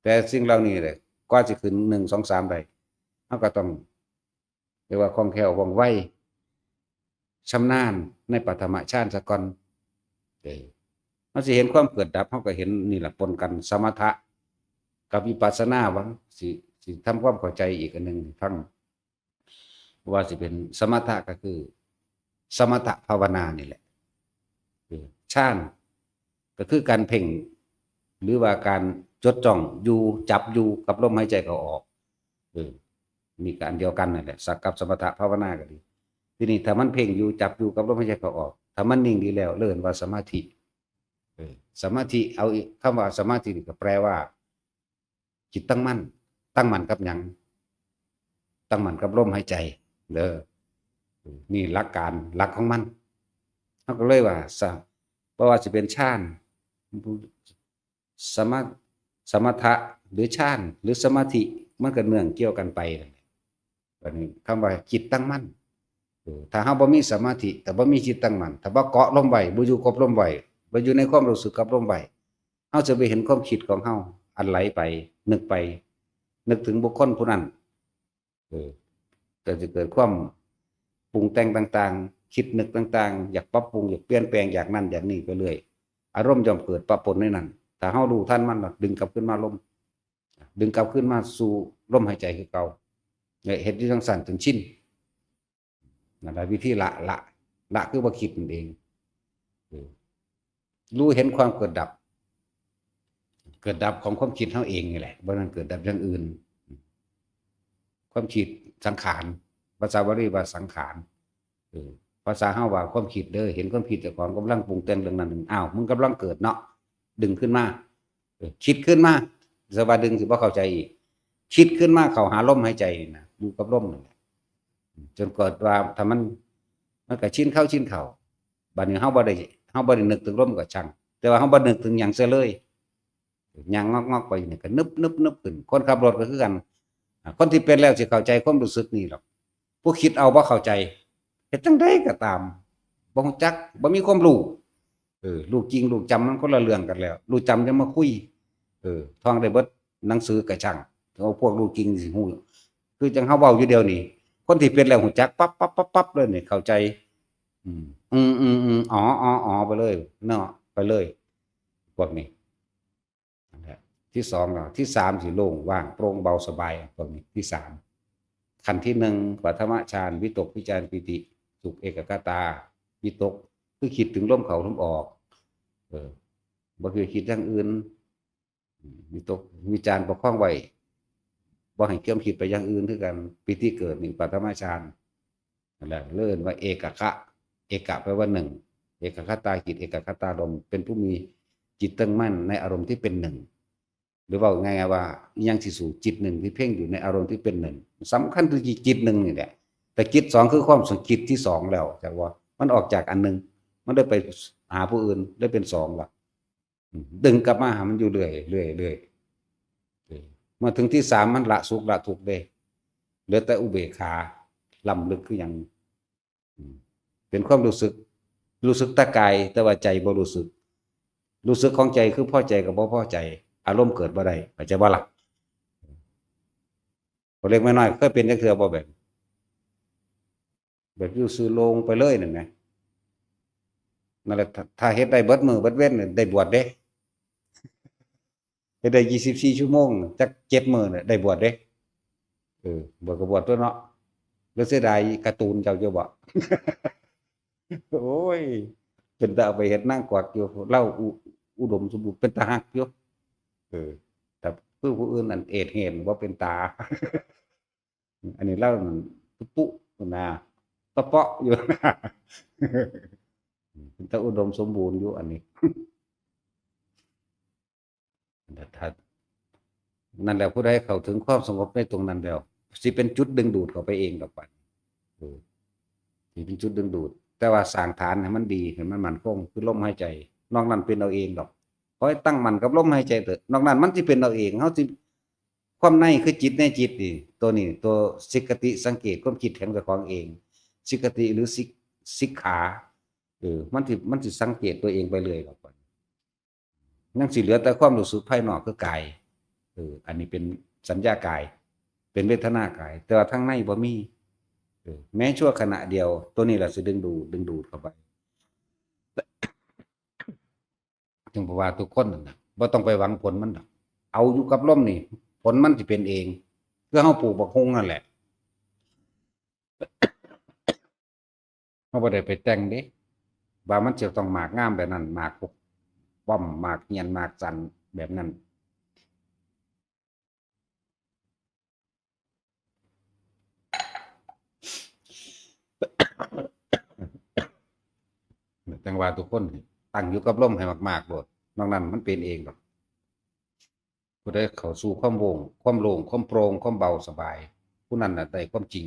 แต่สิ่งเหล่านี้แหละ กว่าสิขึ้นหนึ่ง สอง สามได้ เฮาก็ต้องเรียกว่าคล่องแคล่วว่องไว ชำนาญในปฐมฌานซะก่อน เออ เฮาสิเห็นความเกิดดับ เฮาก็เห็นนี่แหละปนกัน สมถะกับวิปัสสนา หวังสิ สิทำความเข้าใจอีกอันหนึ่งให้ฟัง ว่าสิเป็นสมถะก็คือ สมถะภาวนานี่แหละ เออ ฌานก็คือการเพ่ง หรือว่าการจดจ้องอยู่ จับอยู่กับลมหายใจเข้าออก เออ นี่ก็อันเดียวกันนั่นแหละ สักกับสมถะภาวนาก็ดี ทีนี้ถ้ามันเพ่งอยู่ จับอยู่กับลมหายใจเข้าออก ถ้ามันนิ่งดีแล้ว เรียกว่าสมาธิ เออ สมาธิ เอาอีก คำว่าสมาธินี่ก็แปลว่า จิตตั้งมั่น ตั้งมั่นกับหยัง? ตั้งมั่นกับลมหายใจเด้อ นี่หลักการหลักของมัน เฮาก็เลยว่า สะ- บ่ว่าสิเป็นฌาน สม- สมถะ หรือฌาน หรือสมาธิ มันก็เนื่องเกี่ยวกันไปนั่นแหละ บัดนี้คำว่าจิตตั้งมั่น เออ ถ้าเฮาบ่มีสมาธิ ถ้าบ่มีจิตตั้งมั่น ถ้าบ่เกาะลมไว้ บ่อยู่กับลมไว้ บ่อยู่ในความรู้สึกกับลมไว้ เฮาจะไปเห็นความคิดของเฮาอันไหลไป นึกไป นึกถึงบุคคลผู้นั้น เออ ก็จะเกิดความปรุงแต่งต่างๆ คิดนึกต่างๆ อยากปรับปรุง อยากเปลี่ยนแปลง อยากนั่นอยากนี่ไปเรื่อย อารมณ์ย่อมเกิดปะปนในนั้น ถ้าเฮารู้ทันมัน ดึงกลับคืนมาลม ดึงกลับคืนมาสู่ลมหายใจคือเก่า เนี่ย เฮ็ดอยู่จังซั่นจนชิน นั่นแหละวิธีละ ละ ละคือบ่คิดนั่นเอง เออ รู้เห็นความเกิดดับ เกิดดับของความคิดเฮาเองนี่แหละ บ่แม่นเกิดดับอย่างอื่น ความคิดสังขาร ภาษาบาลีว่าสังขาร เออ ภาษาเฮาว่าความคิดเด้อ เห็นความคิดเจ้าของกำลังปรุงแต่งเรื่องนั้น อ้าว มึงกำลังเกิดเนาะ ดึงขึ้นมา เออ คิดขึ้นมา สว่าดึงสิบ่เข้าใจอีก คิดขึ้นมาเข้าหาลมหายใจนี่นะ อยู่กับลมนั่นแหละ จนเกิดว่าถ้ามัน มันก็ชินเข้าชินเข้า บัดนี้เฮาบ่ได้ เฮาบ่ได้นึกถึงลมก็ช่าง แต่ว่าเฮาบ่นึกถึงหยังเสียเลย ย่างงอกๆ ไปอยู่นี่ก็นึบๆๆ ขึ้น คนขับรถก็คือกัน อ่า คนที่เป็นแล้วสิเข้าใจความรู้สึกนี่หรอก ผู้คิดเอาบ่เข้าใจ เฮ็ดจั่งใดก็ตาม บ่รู้จัก บ่มีความรู้ เออ รู้จริงรู้จำมันคนละเรื่องกันแล้ว รู้จำจะมาคุย เออ ท่องได้เบิดหนังสือก็ช่าง เอาพวกรู้จริงสิฮู้ คือจั่งเฮาเว้าอยู่เดี๋ยวนี้ คนที่เป็นแล้วรู้จักปั๊บปั๊บปั๊บปั๊บเลยนี่ เข้าใจ อืม อืม อืม อืม อ๋อ อ๋อ อ๋อ ไปเลย เนาะ ไปเลย พวกนี้ นั่นแหละ ที่สองเนาะ ที่สามสิโล่งว่างโปร่งเบาสบาย พวกนี้ ที่สาม ขั้นที่หนึ่ง ปฐมฌาน วิตก วิจาร ปีติ สุข เอกคตา วิตก คือคิดถึงลมเข้าลมออก เออ บ่คือคิดอย่างอื่น อืม วิตก วิจาร ประคองไว้ บ่ให้ความคิดไปอย่างอื่นคือกัน ปีติเกิดนี่ปฐมฌาน นั่นแหละ เรียกว่าเอกค เอกะแปลว่าหนึ่ง เอกคตาจิต เอกคตารมณ์ เป็นผู้มีจิตตั้งมั่นในอารมณ์ที่เป็นหนึ่ง หรือเว้าง่ายๆว่า อิหยังสิสู้ จิตหนึ่งที่เพ่งอยู่ในอารมณ์ที่เป็นหนึ่ง สำคัญคือจิตหนึ่งนี่แหละ แต่จิตสองคือความสง- จิตที่สองแล้ว จักว่า มันออกจากอันหนึ่ง มันได้ไปหาผู้อื่น ได้เป็นสองละ อืม ดึงกลับมาหามันอยู่เรื่อย เรื่อย เรื่อย เออ มาถึงที่สามมันละสุขละทุกข์เด้ เหลือแต่อุเบกขา ล้ำลึกคือหยัง อืม เป็นความรู้สึก รู้สึกแต่กาย แต่ว่าใจบ่รู้สึก รู้สึกของใจคือพอใจกับบ่พอใจ อารมณ์เกิดบ่ได้ เข้าใจบ่ล่ะ พวกเล็กน้อยเคยเป็นจักเทื่อบ่แบบ แบบอยู่ซื่อโล่งไปเลยนั่นแหม นั่นแหละ ถ้า ถ้าเฮ็ดได้เบิดมื้อเบิดเว็นนี่ได้บวชเด้ เฮ็ดได้ยี่สิบสี่ชั่วโมง จักเจ็ดมื้อเนี่ยได้บวชเด้ เออ บวชก็บวชตั๊วเนาะ แล้วเสียดายการ์ตูนเจ้าอยู่บ่ โอ้ย เป็นตาเอาไปเฮ็ดนางกวักอยู่ เล่าอุ อุดมสมบูรณ์ เป็นตาฮักอยู่ เออ แต่คือผู้อื่นอันเอดเห็นว่าเป็นตา อันนี้เล่ามันปุ๊ปุ๊นะ ตะเปาะอยู่ เป็นตาอุดมสมบูรณ์อยู่อันนี้ ถ้า นั่นแหละ ผู้ใดเข้าถึงความสงบในตรงนั้นแล้ว สิเป็นจุดดึงดูดเข้าไปเองดอกบัด เออ สิเป็นจุดดึงดูด แต่ว่าสร้างฐานให้มันดี ให้มันมั่นคง คือลมหายใจ นอกนั้นเป็นเอาเองดอก ขอให้ตั้งมั่นกับลมหายใจเถอะ นอกนั้นมันสิเป็นเอาเอง เฮาสิ ความในคือจิตในจิตนี่ ตัวนี้ ตัวสิกขติสังเกตความคิดของเจ้าของเอง สิกขติหรือสิก สิกขา เออ มันสิ มันสิสังเกตตัวเองไปเรื่อยดอกบัด ยังสิเหลือแต่ความรู้สึกภายนอกคือกาย เออ อันนี้เป็นสัญญากาย เป็นเวทนากาย แต่ว่าทางในบ่มี เออ แม้ชั่วขณะเดียว ตัวนี้แหละสิดึงดูด ดึงดูดเข้าไป จึงบอกว่าทุกคนนั่นน่ะ บ่ต้องไปหวังผลมันดอก เอาอยู่กับลมนี่ ผลมันสิเป็นเอง คือเฮาปลูกบักฮุ่งนั่นแหละ เฮาบ่ได้ไปแต่งเด้ ว่ามันจะต้องหมากงามแบบนั้น หมากปกป้อม หมากเหี่ยน หมากสันแบบนั้น จังว่าทุกคนตั้งอยู่กับลมให้มากๆโลด นอกนั้นมันเป็นเองดอก ผู้ใดเข้าสู่ความโล่ง ความโล่ง ความโปร่ง ความเบาสบาย ผู้นั้นน่ะได้ความจริง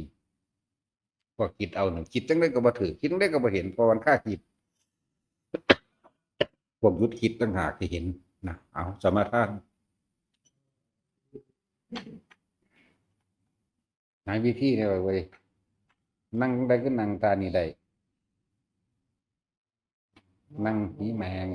พวกคิดเอานั่น คิดจังได๋ก็บ่ถืก คิดจังได๋ก็บ่เห็น เพราะมันคาคิด พวกหยุดคิดต่างหากที่เห็นนะ เอา สมาทาน หาวิธีได้เว้ย นั่งได้ก็นั่งตานี่ได้ นั่งหีแมง